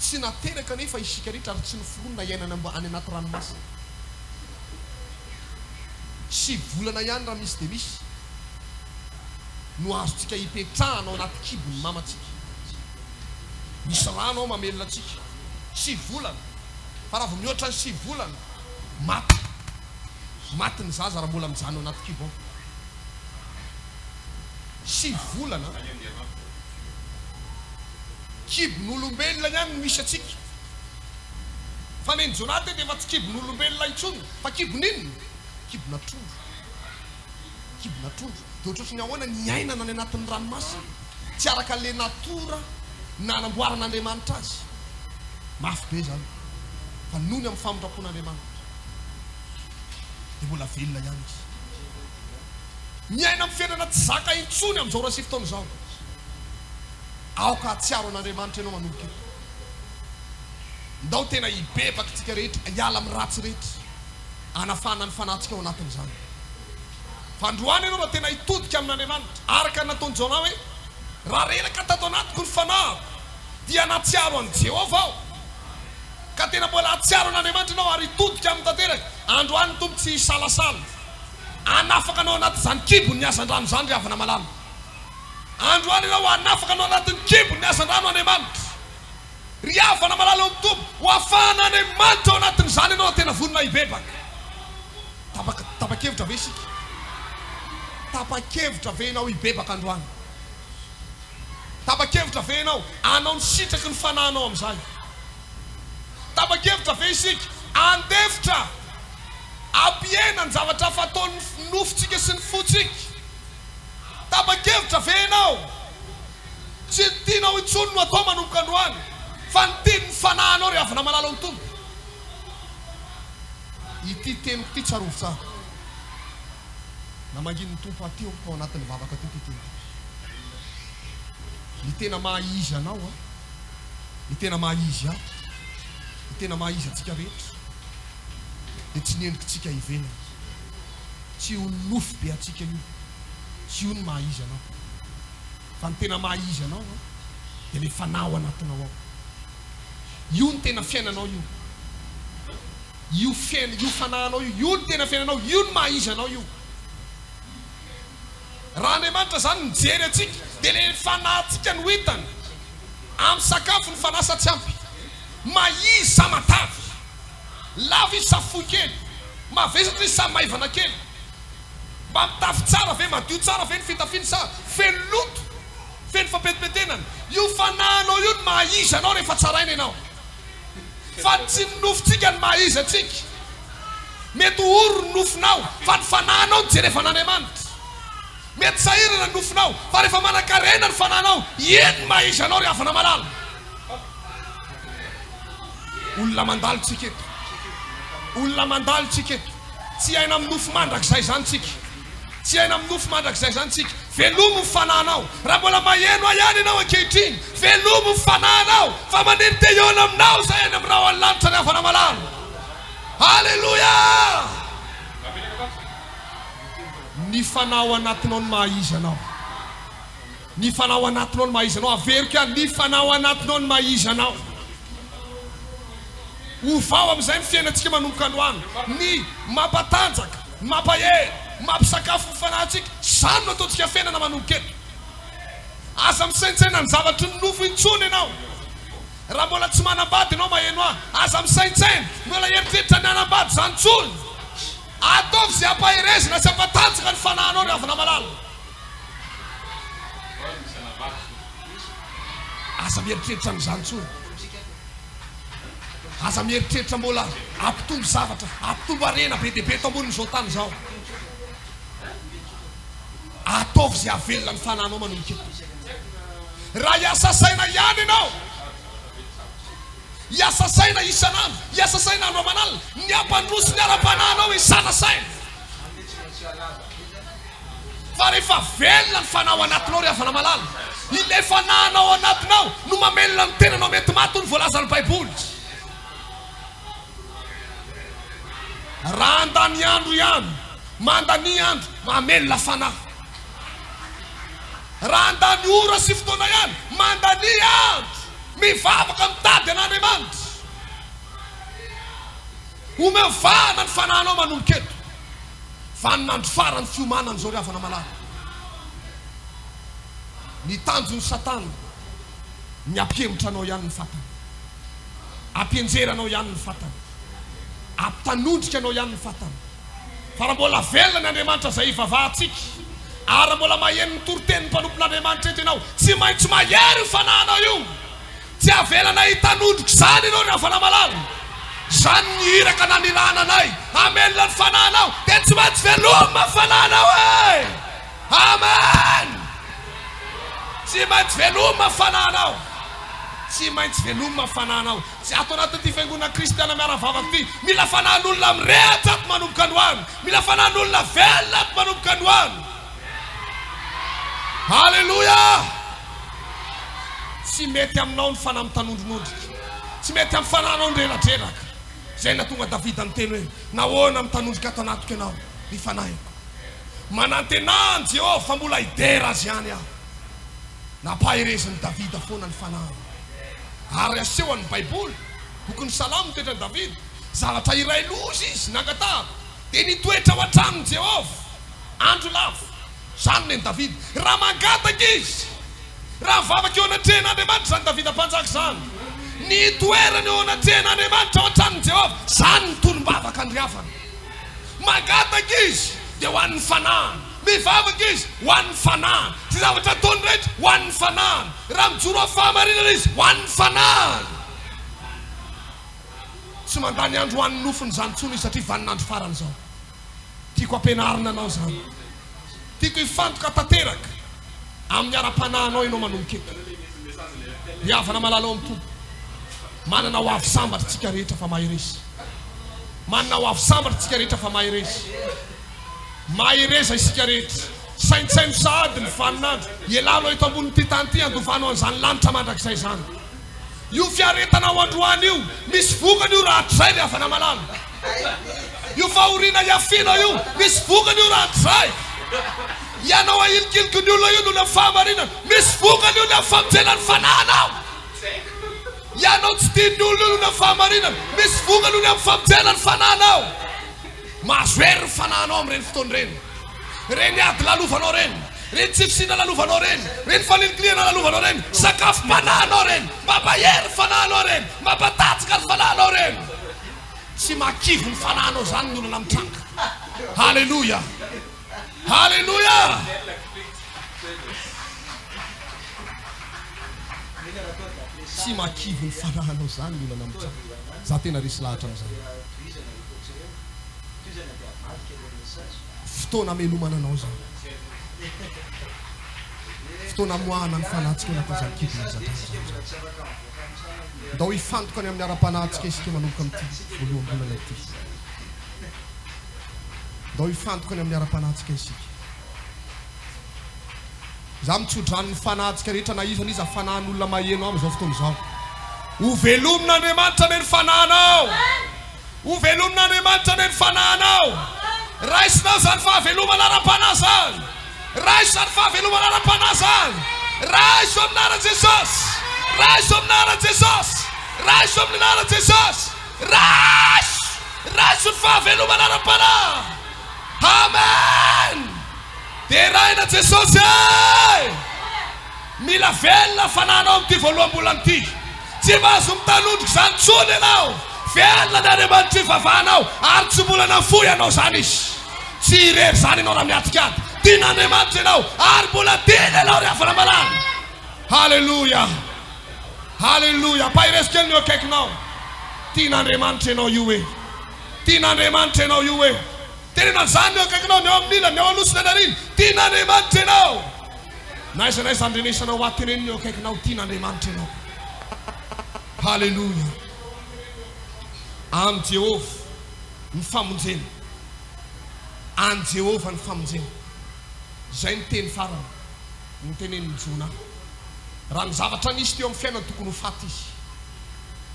Tsy nateraka anefa isika rehetra ary tsy noforonina hiaina any anaty ranomasina. Sivy volana ihany raha misy dia misy. no azontsika ipetrahana ao anaty kibon'ny mamantsika. Misy rano ao mamelona antsika. Sivy volana. Fa raha vao mihoatra ny sivy volana, maty. Maty ny zaza raha mbola mijanona ao anaty kibo ao. Sivy volana. Kibon'olombelona ihany no misy antsika. Fa nen'i Jonah teto efa tsy kibon'olombelona intsony, fa kibon'inona? Kibona trondro. Kibona trondro. Dia ohatrohatry ny ahoana ny iainana any anatin'ny ranomasina? Tsy araka ilay natiora nanamboaran'Andriamanitra azy. Mafy be izany. Fa noho ny amin'ny famindram-pon'Andriamanitra, dia mbola velona ihany izy. Miaina amin'ny fiainana tsy zaka intsony amin'izao ora sy fotoana izao. Aoka hahatsiaro an'Andriamanitra ianao manomboka eto. Ndao tena hibebaka isika rehetra, hiala amin'ny ratsy rehetra. Hanafahana ny fanahintsika ao anatin'izany. Fa androany ianao raha tena hitodika amin'Andriamanitra, araka ny nataon'i Jonah hoe, Raha reraka tato anatiko ny fanahiko, dia nahatsiaro an'i Jehovah aho. Ka tena mbola hahatsiaro an'Andriamanitra ianao ary hitodika aminy tanteraka. Androany ny Tompo tsy hisalasala hanafaka anao anatin'izany kibon'ny hazandrano izany, ry havana malala. Androany ianao hanafaka anao anatin'ny kibon'ny hazandrano Andriamanitra. Ry havana malala ao amin'ny Tompo, ho afahan'Andriamanitra ao anatin'izany ianao raha tena vonona hibebaka. Tapaka, tapa-kevitra ve isika? Tapa-kevitra ve ianao hibebaka androany? Tapa-kevitra ve ianao hanao ny sitraky ny fanahinao amin'izay? Tapa-kevitra ve isika handefitra, hampihena ny zavatra fataon'ny nofontsika sy ny fontsika? Tapa-kevitra ve ianao? Tsy ny tianao intsony no atao manomboka androany, fa ny tian'ny fanahinao ry havana malala ao ny Tompo. Ity teniko ity tsarovy tsara. Namangin'ny Tompo ahy teo tao anatin'ny vavaka teo ity teny ity. Ny tena maha izy anao an, ny tena maha izy ahy, ny tena maha izy antsika rehetra dia tsy ny endrikitsika ivelany. Tsy io nofy be antsika io, tsy io ny maha izy anao. Fa ny tena maha izy anao an, dia ilay fanahy ao anatinao ao. Io no tena fiainanao io. Io fiaina, io fanahinao io, io no tena fiainanao, io no maha izy anao io. Raha Andriamanitra izany mijery antsika, dia ilay fanahintsika no hitany. Ampy sakafo ny fanahy sa tsy ampy? Mahia izy sa matavy? Lava izy sa fohy kely? Mavesatra izy sa maivana kely? Mba mitafy tsara ve, madio tsara ve ny fitafiany sa feno loto, feno fampetipetenana? Io fanahinao io no maha izy anao rehefa tsaraina ianao. Fa tsy ny nofontsika no maha izy antsika. Mety ho ory ny nofonao, fa ny fanahinao no jerevan'Andriamanitra. Mety sahirana ny nofonao, fa rehefa manan-karena ny fanahinao, iny no maha izy anao ry havana malala. Olona mandalo tsika eto. Olona mandalo tsika eto. Tsy hiaina amin'ny nofo mandrakizay izany tsika. Tsy hiaina amin'ny nofo mandrakizay izany tsika. Velomo ny fanahinao. Raha mbola maheno ahy ihany ianao ankehitriny, velomo ny fanahinao, fa maniry te hihaona aminao izay any amin'ny rahon'ny lanitra ry havana malala. Aleloia! Ny fanahy ao anatinao no maha izy anao. Ny fanahy ao anatinao no maha izy anao. Averiko ihany, ny fanahy ao anatinao no maha izy anao. Ovao amin'izay ny fiainantsika manomboka androany. Ny mampatanjaka, ny mampahery, ny mampisakafo ny fanahintsika, izany no ataontsika fiainana manomboka eto. Aza misaintsaina ny zavatry ny nofo intsony ianao. Raha mbola tsy manambady ianao maheno ahy, aza misaintsaina, mbola eritreritra ny hanambady izany intsony. Ataovy izay hampaherezina sy hampatanjaka ny fanahinao ry havana malala. Aza mieritreritra an'izany intsony. Aza mieritreritra mbola hampitombo zavatra, hampitombo harena be dia be eto ambonin'izao tany izao. Ataovy izay hahavelona ny fanahinao manomboka eto. Raha hiasa saina ihany ianao, hiasa saina isan'andro, hiasa saina andro aman'alina, ny hampandroso ny ara-panahinao hisana saina. Fa rehefa velona ny fanahy ao anatinao ry havana malala, ilay fanahinao ao anatinao no mamelona ny tenanao mety maty hoy ny voalazan'ny baiboly. Raha handany andro ihany, mandania andro mamelona fanahy. Raha handany ora sy fotoana ihany, mandania andro mivavaka mitady an'Andriamanitra. Omeo vahana ny fanahinao manomboka eto. Vaninandro farany fiomanana izao ry havana malala. Ny tanjon'i Satana ny hampihemotra anao ihany ny fatany. Hampianjera anao ihany ny fatany. Hampitanondrika anao ihany ny fatany. Fa raha mbola velona ny Andriamanitra izay ivavahantsika, ary raha mbola maheno ny toritenin'ny mpanompon'Andriamanitra eto ianao, tsy maintsy mahery io fanahinao io. Tsy avelanay hitanondrika izany ianao ry havana malala. Izany ny iraka nanirahana anay hamelona ny fanahinao dia tsy maintsy velomina ny fanahinao e! Amen! Tsy maintsy velomina ny fanahinao. Tsy maintsy velomina ny fanahinao. Tsy ato anatin'ity fiangonana kristiana miara-vavaka ity. Mila fanahin'olona mirehatra ato manomboka androany. Mila fanahin'olona velona ato manomboka androany. Aleloia! Tsy mety aminao ny fanahy mitanondronondrika. Tsy mety amin'ny fanahinao ny reradreraka. Izay nahatonga Davida niteny hoe, Nahoana mitanondrika ato anatiko ianao, ry fanahiko? Manantenà an'i Jehovah fa mbola hidera azy ihany aho. Nampaherezin'i Davida foana ny fanahiny. Ary asehon'ny Baiboly, bokin'ny Salamo ny toetran'i Davida, zavatra iray loza izy nangatahako, dia ny hitoetra ao an-tranon'i Jehovah. Andro lava. Izany nen'i Davida. Raha mangataka izy, raha mivavaka eo anatrehan'Andriamanitra izany Davida mpanjaka izany, ny hitoerany eo anatrehan'Andriamanitra ao an-tranon'i Jehovah, izany ny tonom-bavaka ny havana. Mangataka izy, dia ho an'ny fanahiny. Mivavaka izy, ho an'ny fanahiny. Izay zavatra ataony rehetra, ho an'ny fanahiny. Raha mijoro amin'ny fahamarinana izy, ho an'ny fanahiny. Tsy mandany andro ho an'ny nofony izany intsony izy satria vaninandro farany izao. Tiako ampianarina anao izany. Tiako hifantoka tanteraka amin'ny ara-panahinao ianao manomboka eto. Ry havana malala ao amin'ny Tompo, manana ho avy sambatra isika rehetra fa mahereza. Manana ho avy sambatra isika rehetra fa mahereza. Mahereza isika rehetra. Saintsaino sahady ny vaninandro hialanao eto ambonin'ity tany ity handovanao an'izany lanitra mandrakizay izany. Io fiaretanao androany io, misy vokany io rahatrizay ry havana malala. Io fahoriana iafianao io, misy vokany io rahatrizay. Ianao ahilikiliky ny olona io noho ny amin'ny fahamarinana, misy vokany io ny amin'ny famonjena ny fanahinao. Ianao tsy tian'ny olona io noho ny amin'ny fahamarinana, misy vokany io ny amin'ny famonjena ny fanahinao. Mahazo hery ny fanahinao amin'ireny fotoana ireny. Ireny ady lalovanao ireny, ireny tsy fisiana lalovanao ireny, ireny fanilikilihana lalovanao ireny, sakafom-panahinao ireny, mampahery ny fanahinao ireny, mampatanjaka ny fanahinao ireny. Tsy mahakivy ny fanahinao izany ny olana mitranga. Haleloia! Haleloia! Tsy mahakivy ny fanahinao izany ny olana mitranga. Za tena resy lahatra amin'izany. Fotoana hamelomana anao izany. Fotoana hamoahana ny fanahintsika ao anatin'izany kibon'ny hazandrano izany izany. Ndao hifantoka any amin'ny ara-panahintsika isika manomboka amin'ity voaloham-bolana ity. Ndao hifantoka any amin'ny ara-panahintsika isika. Izaho mitsodrano ny fanahintsika rehetra na iza na iza fanahin'olona maheno ahy amin'izao fotoana izao. Ho velomin'Andriamanitra anie ny fanahinao. Ho velomin'Andriamanitra anie ny fanahinao. Raisinao izany fahavelomana ara-panahy izany. Raiso izany fahavelomana ara-panahy izany. Raiso amin'ny anaran'i Jesosy. Raiso amin'ny anaran'i Jesosy. Raiso amin'ny anaran'i Jesosy. Raiso! Raiso ny fahavelomana ara-panahy. Amen! Deraina Jesosy e! Mila velona fanahinao amin'ity voaloham-bolana ity. Tsy mahazo mitanondrika izany intsony ianao. Velona ny Andriamanitra ivavahanao ary tsy mbola nafoy anao izany Izy. Tsy irery izany ianao raha miatrika ady. Tian'Andriamanitra ianao ary mbola tiany ianao ry havana malala. Haleloia! Haleloia! Ampaherezo kely ny eo akaikinao. Tian'Andriamanitra ianao io e! Tian'Andriamanitra ianao io e! Teneno an'izany ny eo akaikinao, ny ao amin'ny ilany, ny ao aloha sy ny any aoriana. Tian'Andriamanitra ianao. Na aiza na aiza andrenesanao ahy, teneno ny eo akaikinao, tian'Andriamanitra ianao. Haleloia. Amin'i Jehovah ny famonjena. An'i Jehovah ny famonjena. Izay ny teny farany notenenin'i Jona. Raha ny zavatra nisy teo amin'ny fiainany, tokony ho faty izy.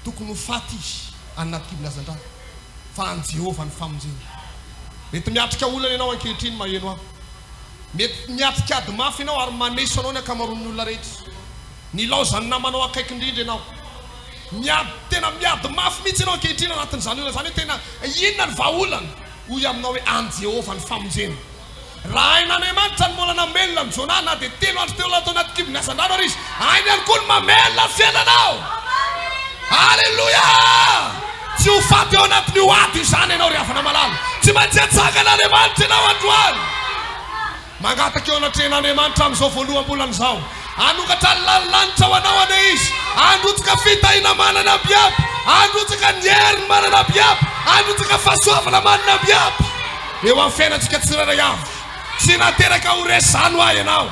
Tokony ho faty izy any anaty kibon'ny hazandrano. Fa an'i Jehovah ny famonjena. Mety miatrika olana ianao ankehitriny maheno ahy. Mety miatrika ady mafy ianao ary maneso anao ny ankamaroan'ny olona rehetra. Nilaozan'ny namanao akaiky indrindra ianao. Miady, tena miady mafy mihitsy ianao ankehitriny anatin'izany olana izany hoe tena inona ny vahaolana? Hoy aminao hoe an'i Jehovah ny famonjena. Raha hain'Andriamanitra ny mbola namelona an'i Jonah na dia telo andro teo aloha tao anaty kibon'ny hazandrano ary izy, hainy ihany koa ny mamelona ny fiainanao. Aleloia! Tsy ho faty ao anatin'io ady izany ianao ry havana malala. Tsy maintsy hatsangan'Andriamanitra ianao androany. Mangataka eo anatrehan'Andriamanitra amin'izao voaloham-bolana izao. Hanokatra ny lanilanitra ho anao anie Izy. Handrotsaka fitahiana manana abiaby. Handrotsaka ny heriny manana abiaby. Handrotsaka fahasoavana manana abiaby. Eo amin'ny fiainantsika tsirairay avy. Tsy nateraka ho resy izany hoa ianao.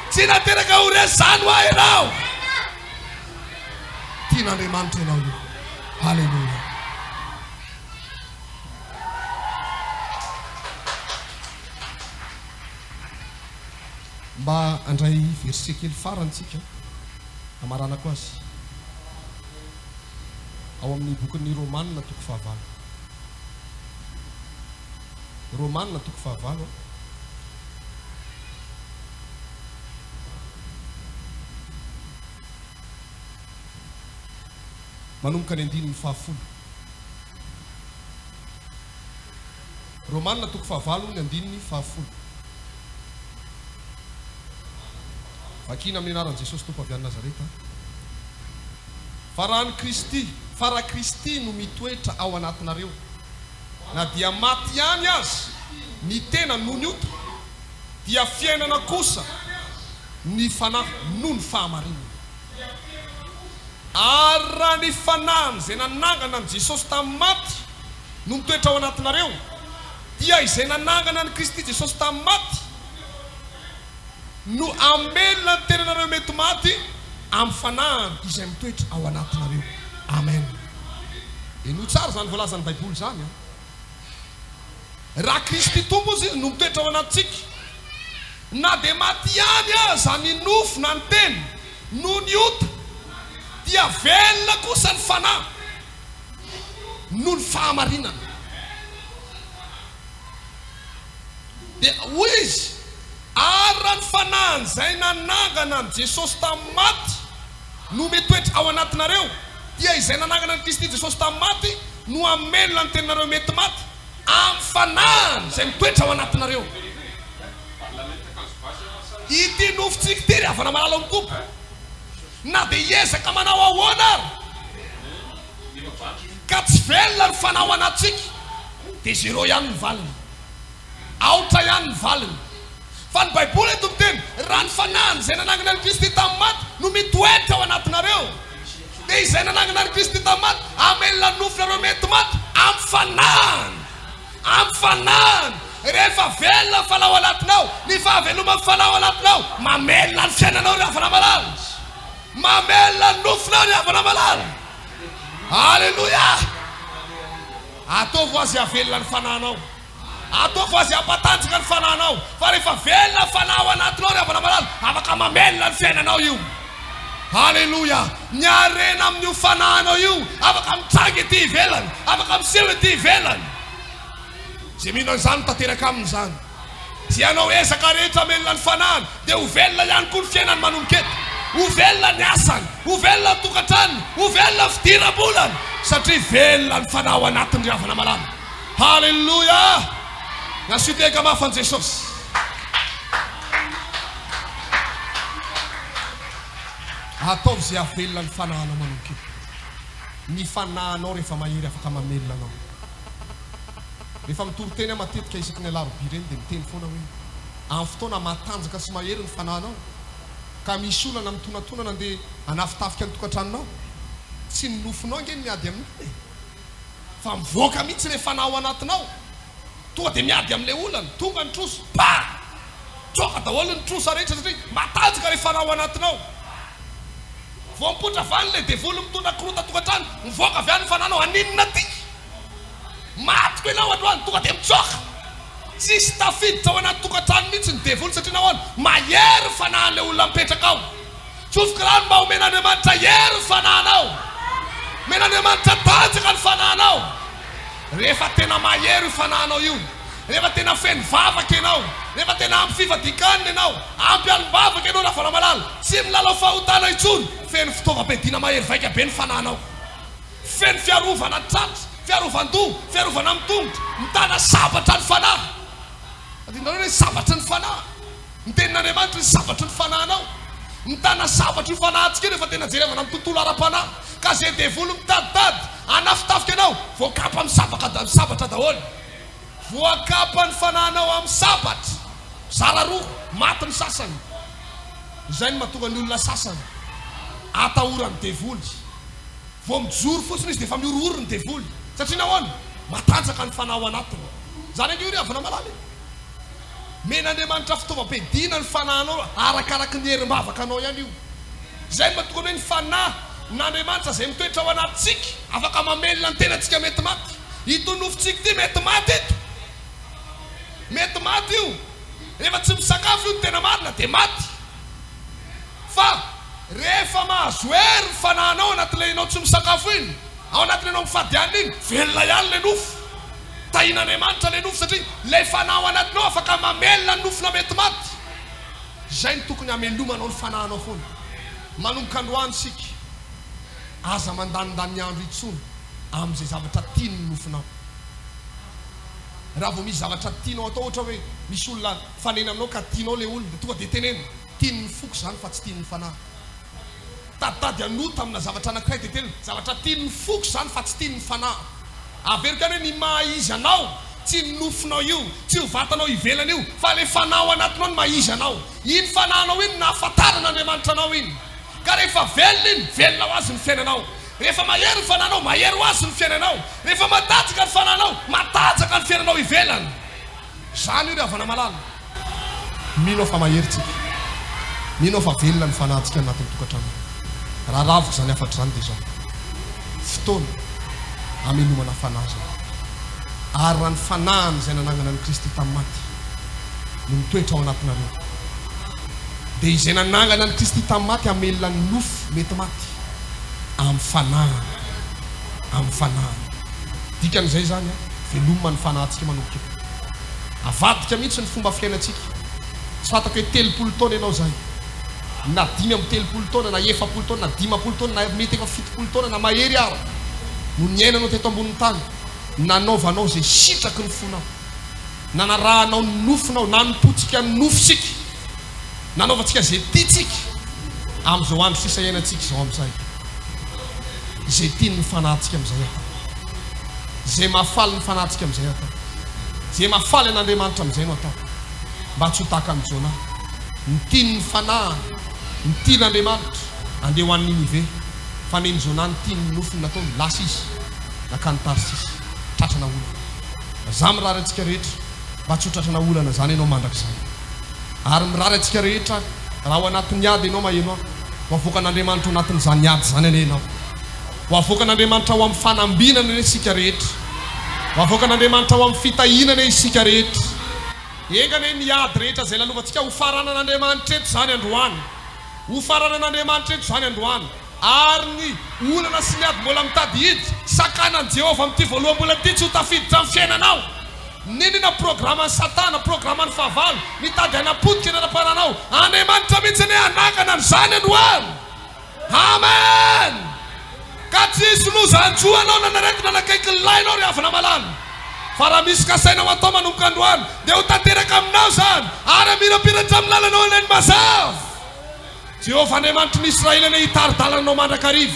Tsy nateraka ho resy izany hoa ianao. Tian'Andriamanitra ianao io. Haleloia. Mba handray verset kely farany tsika hamaranako azy. Ao amin'ny bokin'ny Romana toko fahavalo. Romana toko fahavalo. Manomboka ny andininy fahafolo. Romana toko fahavalo ny andininy fahafolo. Vakina amin'ny anaran'i Jesosy Tompo avy any Nazareta. Fa raha ny Kristy, fa raha Kristy no mitoetra ao anatinareo, na dia maty ihany aza ny tena noho ny ota, dia fiainana kosa ny fanahy noho ny fahamarinana. Ary raha ny Fanahiny izay nanangana an'i Jesosy tamin'ny maty no mitoetra ao anatinareo, dia izay nanangana an'i Kristy Jesosy tamin'ny maty no hamelona ny tenanareo mety maty amin'ny Fanahiny izay mitoetra ao anatinareo. Amen. Henoy tsara izany voalazan'ny Baiboly izany an. Raha Kristy Tompo ozy izy no mitoetra ao anatintsika, na dia maty ihany aza ny nofo na ny tena noho ny ota, dia velona kosa ny fanahy noho ny fahamarinana. Dia hoy izy, Ary raha ny fanahin'izay nanangana an'i Jesosy tamin'ny maty no mitoetra ao anatinareo, dia izay nanangana an'i Kristy Jesosy tamin'ny maty no hamelona ny tenanareo mety maty amin'ny fanahiny izay mitoetra ao anatinareo. Ity nofontsika ity, ry havana malala ao amin'ny Tompo, na dia hiezaka manao ahoana ary, ka tsy velona ny fanahy ao anatintsika, dia zéro ihany ny valiny. Aotra ihany ny valiny. Fa ny Baiboly eto miteny, raha ny Fanahiny izay nanangana an'i Kristy tamin'ny maty no mitoetra ao anatinareo. Dia izay nanangana an'i Kristy tamin'ny maty, hamelona ny nofonareo mety maty amin'ny fanahiny. Amin'ny fanahiny. Rehefa velona ny fanahy ao anatinao, ny fahaveloman'ny fanahy ao anatinao, mamelona ny fiainanao ry havana malala. Mamelona ny nofonao ry havana malala. Aleloia! Ataovy ho azy havelona ny fanahinao. Ataovy azy hampatanjaka ny fanahinao, fa rehefa velona ny fanahy ao anatinao ry havana malala, afaka mamelona ny fiainanao io. Aleloia! Ny harena amin'io fanahinao io afaka mitranga ety ivelany, afaka miseho ety ivelany. Izay mino an'izany, tanteraka aminy izany. Izay hanao ezaka rehetra hamelona ny fanahiny, dia ho velona ihany koa ny fiainany manomboka eto. Ho velona ny asany, ho velona ny tokantranony, ho velona ny fidiram-bolany, satria velona ny fanahy ao anatiny ry havana malala. Haleloia! Asio tehaka mafy an'i Jesosy. Ataovy izay hahavelona ny fanahinao manomboka eo. Ny fanahinao rehefa mahery afaka mamelona anao. Rehefa mitory teny aho matetika isaky ny alarobia ireny dia miteny foana hoe amin'ny fotoana matanjaka sy mahery ny fanahinao ka misy olana mitonatonana andeha hanafitafika ny tokantranonao, tsy ny nofonao ange no miady amin'iny e! Fa mivoaka mihitsy ilay fanahy ao anatinao. Tonga dia miady amin'ilay olana. Tonga ny trosa. Pah! Tsoaka daholo ny trosa rehetra satria matanjaka ilay fanahy ao anatinao. Vao mipoitra avy any ilay devoly mitondra korontan-tokantrano, mivoaka avy any ny fanahinao, haninona aty? Matiko ianao androany, tonga dia mitsoaka. Tsisy tafiditra ao anaty tokantrano mihitsy ny devoly satria nahoana? Mahery ny fanahin'ilay olona mipetraka ao. Tsofoky rano mba homen'Andriamanitra hery ny fanahinao. Omen'Andriamanitra tanjaka ny fanahinao. Rehefa tena mahery io fanahinao io, rehefa tena feno vavaka ianao, rehefa tena ampy fifadian-kanina ianao, ampy alim-bavaka ianao Ravalomalala, tsy milalao fahotana intsony, feno fitaovam-piadiana mahery vaika be ny fanahinao. Feno fiarovana tratra, fiarovan-doha, fiarovana amin'ny tongotra, mitana sabatra ny fanahy. Adinonareo hoe sabatry ny fanahy. Ny tenin'Andriamanitra ny sabatry ny fanahinao. Mitana sabatra io fanahintsika io rehefa tena jerevana amin'ny tontolo ara-panahy. Ka izay devoly mitaditady hanafitafika anao, voakapa amin'ny sabaka sabatra daholo. Voakapa ny fanahinao amin'ny sabatra. Mizara roa, maty ny sasany. Izay no mahatonga ny olona sasany atahoran'ny devoly. Vao mijoro fotsiny izy dia efa mihorohoro ny devoly. Satria nahoana? Matanjaka ny fanahy ao anatiny. Izany ange io ry havana malala e. Omen'Andriamanitra fitaovam-piadiana ny fanahinao arakaraky ny herim-bavaka anao ihany io. Izay no mahatonga ny hoe ny fanahy n'Andriamanitra izay mitoetra ao anatintsika afaka mamelona ny tenantsika mety maty. Ito nofontsika ity mety maty ito. Mety maty io. Rehefa tsy misakafo io ny tena marina dia maty. Fa rehefa mahazo hery ny fanahinao anatin'ilay ianao tsy misakafo iny, ao anatin'ilay ianao mifady hanina iny, velona ihany ilay nofo. Tahian'Andriamanitra ilay nofo satria ilay fanahy ao anatinao afaka mamelona ny nofona mety maty. Izay no tokony hamelomanao ny fanahinao foana. Manomboka androany isika, aza mandanindany andro intsony amin'izay zavatra tian'ny nofonao. Raha vao misy zavatra tianao atao, ohatra hoe misy olona mifanena aminao ka tianao ilay olona, dia tonga dia teneno, tian'ny foko izany fa tsy tian'ny fanahiko. Taditady hanota amina zavatra anankiray dia tena zavatra tian'ny foko izany fa tsy tian'ny fanahiko. Averiko ihany hoe ny maha izy anao tsy ny nofonao io, tsy io vatanao ivelany io fa ilay fanahy ao anatinao no maha izy anao. Iny fanahinao iny no nahafantaran'Andriamanitra anao iny. Ka rehefa velona iny, velona ho azy ny fiainanao. Rehefa mahery ny fanahinao, mahery ho azy ny fiainanao. Rehefa matanjaka ny fanahinao, matanjaka ny fiainanao ivelany. Izany io ry havana malala. Mino aho fa mahery tsika. Mino aho fa velona ny fanahintsika anatin'ny tokantrano. Raha raviko izany hafatra izany dia izao. Fotoana hamelomana fanahy izao. Ary raha ny fanahiny izay nanangana an'i Kristy tamin'ny maty no mitoetra ao anatinareo, dia izay nanangana an'i Kristy tamin'ny maty hamelona ny nofo mety maty amin'ny fanahiny. Amin'ny fanahiny. Dikan'izay izany, velomina ny fanahintsika manomboka eto. Avadika mihitsy ny fomba fiainantsika. Tsy fantako hoe 30 taona ianao izay, na 35 taona, na 40 taona, na 50 taona, na mety efa 70 taona, na mahery ara, no niainanao teto ambonin'ny tany, nanaovanao izay sitraky ny fonao, nanarahanao ny nofinao, nanompoantsika ny nofontsika, nanaovantsika izay tiantsika, amin'izao andro sisa iainantsika izao amin'izay. Izay tian'ny fanahintsika amin'izay atao. Izay mahafaly ny fanahintsika amin'izay atao. Izay mahafaly an'Andriamanitra amin'izay no atao. Mba tsy ho tahaka an'i Jonah. Ny tian'ny fanahiny, ny tian'Andriamanitra, andeha ho any Ninive. Fa nen'i Jonah ny tian'ny nofony nataony, lasa izy nankany Tarsisy, tratrana olana. Za mirary antsika rehetra mba tsy ho tratrana olana zany ianao mandrakizay. Ary mirary antsika rehetra raha ao anatin'ny ady ianao maheno ahy, ho avoakan'Andriamanitra ao anatin'izany ady izany anie ianao. Ho avoakan'Andriamanitra ao amin'ny fanambinana anie isika rehetra. Ho avoakan'Andriamanitra ao amin'ny fitahiana anie isika rehetra. Enga anie ny ady rehetra izay lalovantsika ho faranan'Andriamanitra eto izany androany. Ho faranan'Andriamanitra eto izany androany. Ary ny olana sy ny ady mbola mitady hiditra, sakanan'i Jehovah amin'ity voaloham-bolana ity tsy ho tafiditra amin'ny fiainanao. N'inona programan'i Satana, programan'ny fahavalo, mitady hanapotika ny ara-pananao, Andriamanitra mihitsy anie hanangana an'izany androany. Amen! Ka tsy hisy loza hanjo anao na aretina hanakaiky ny lainao ry havana malala. Fa raha misy kasainao hatao manomboka androany, dia ho tanteraka aminao izany, ary hamirapiratra amin'ny lalanao eny ny mazava. Jehovah Andriamanitry ny Israely anie hitari-dalana anao mandrakariva,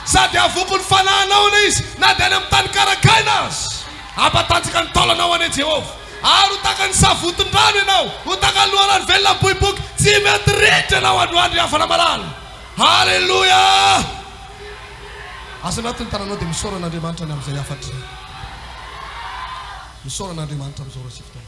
sady havoky ny fanahinao anie Izy, na dia any amin'ny tany karakaina aza. Hampatanjaka ny taolanao anie Jehovah, ary ho tahaka ny savotin-drano ianao, ho tahaka ny loharano velona miboiboika, tsy mety ritra ianao androany, ry havana malala. Haleloia! Aza anaty ny tananao dia misaora an'Andriamanitra ny amin'izay hafatra izay. Misaora an'Andriamanitra amin'izao ora sy fotoana izao.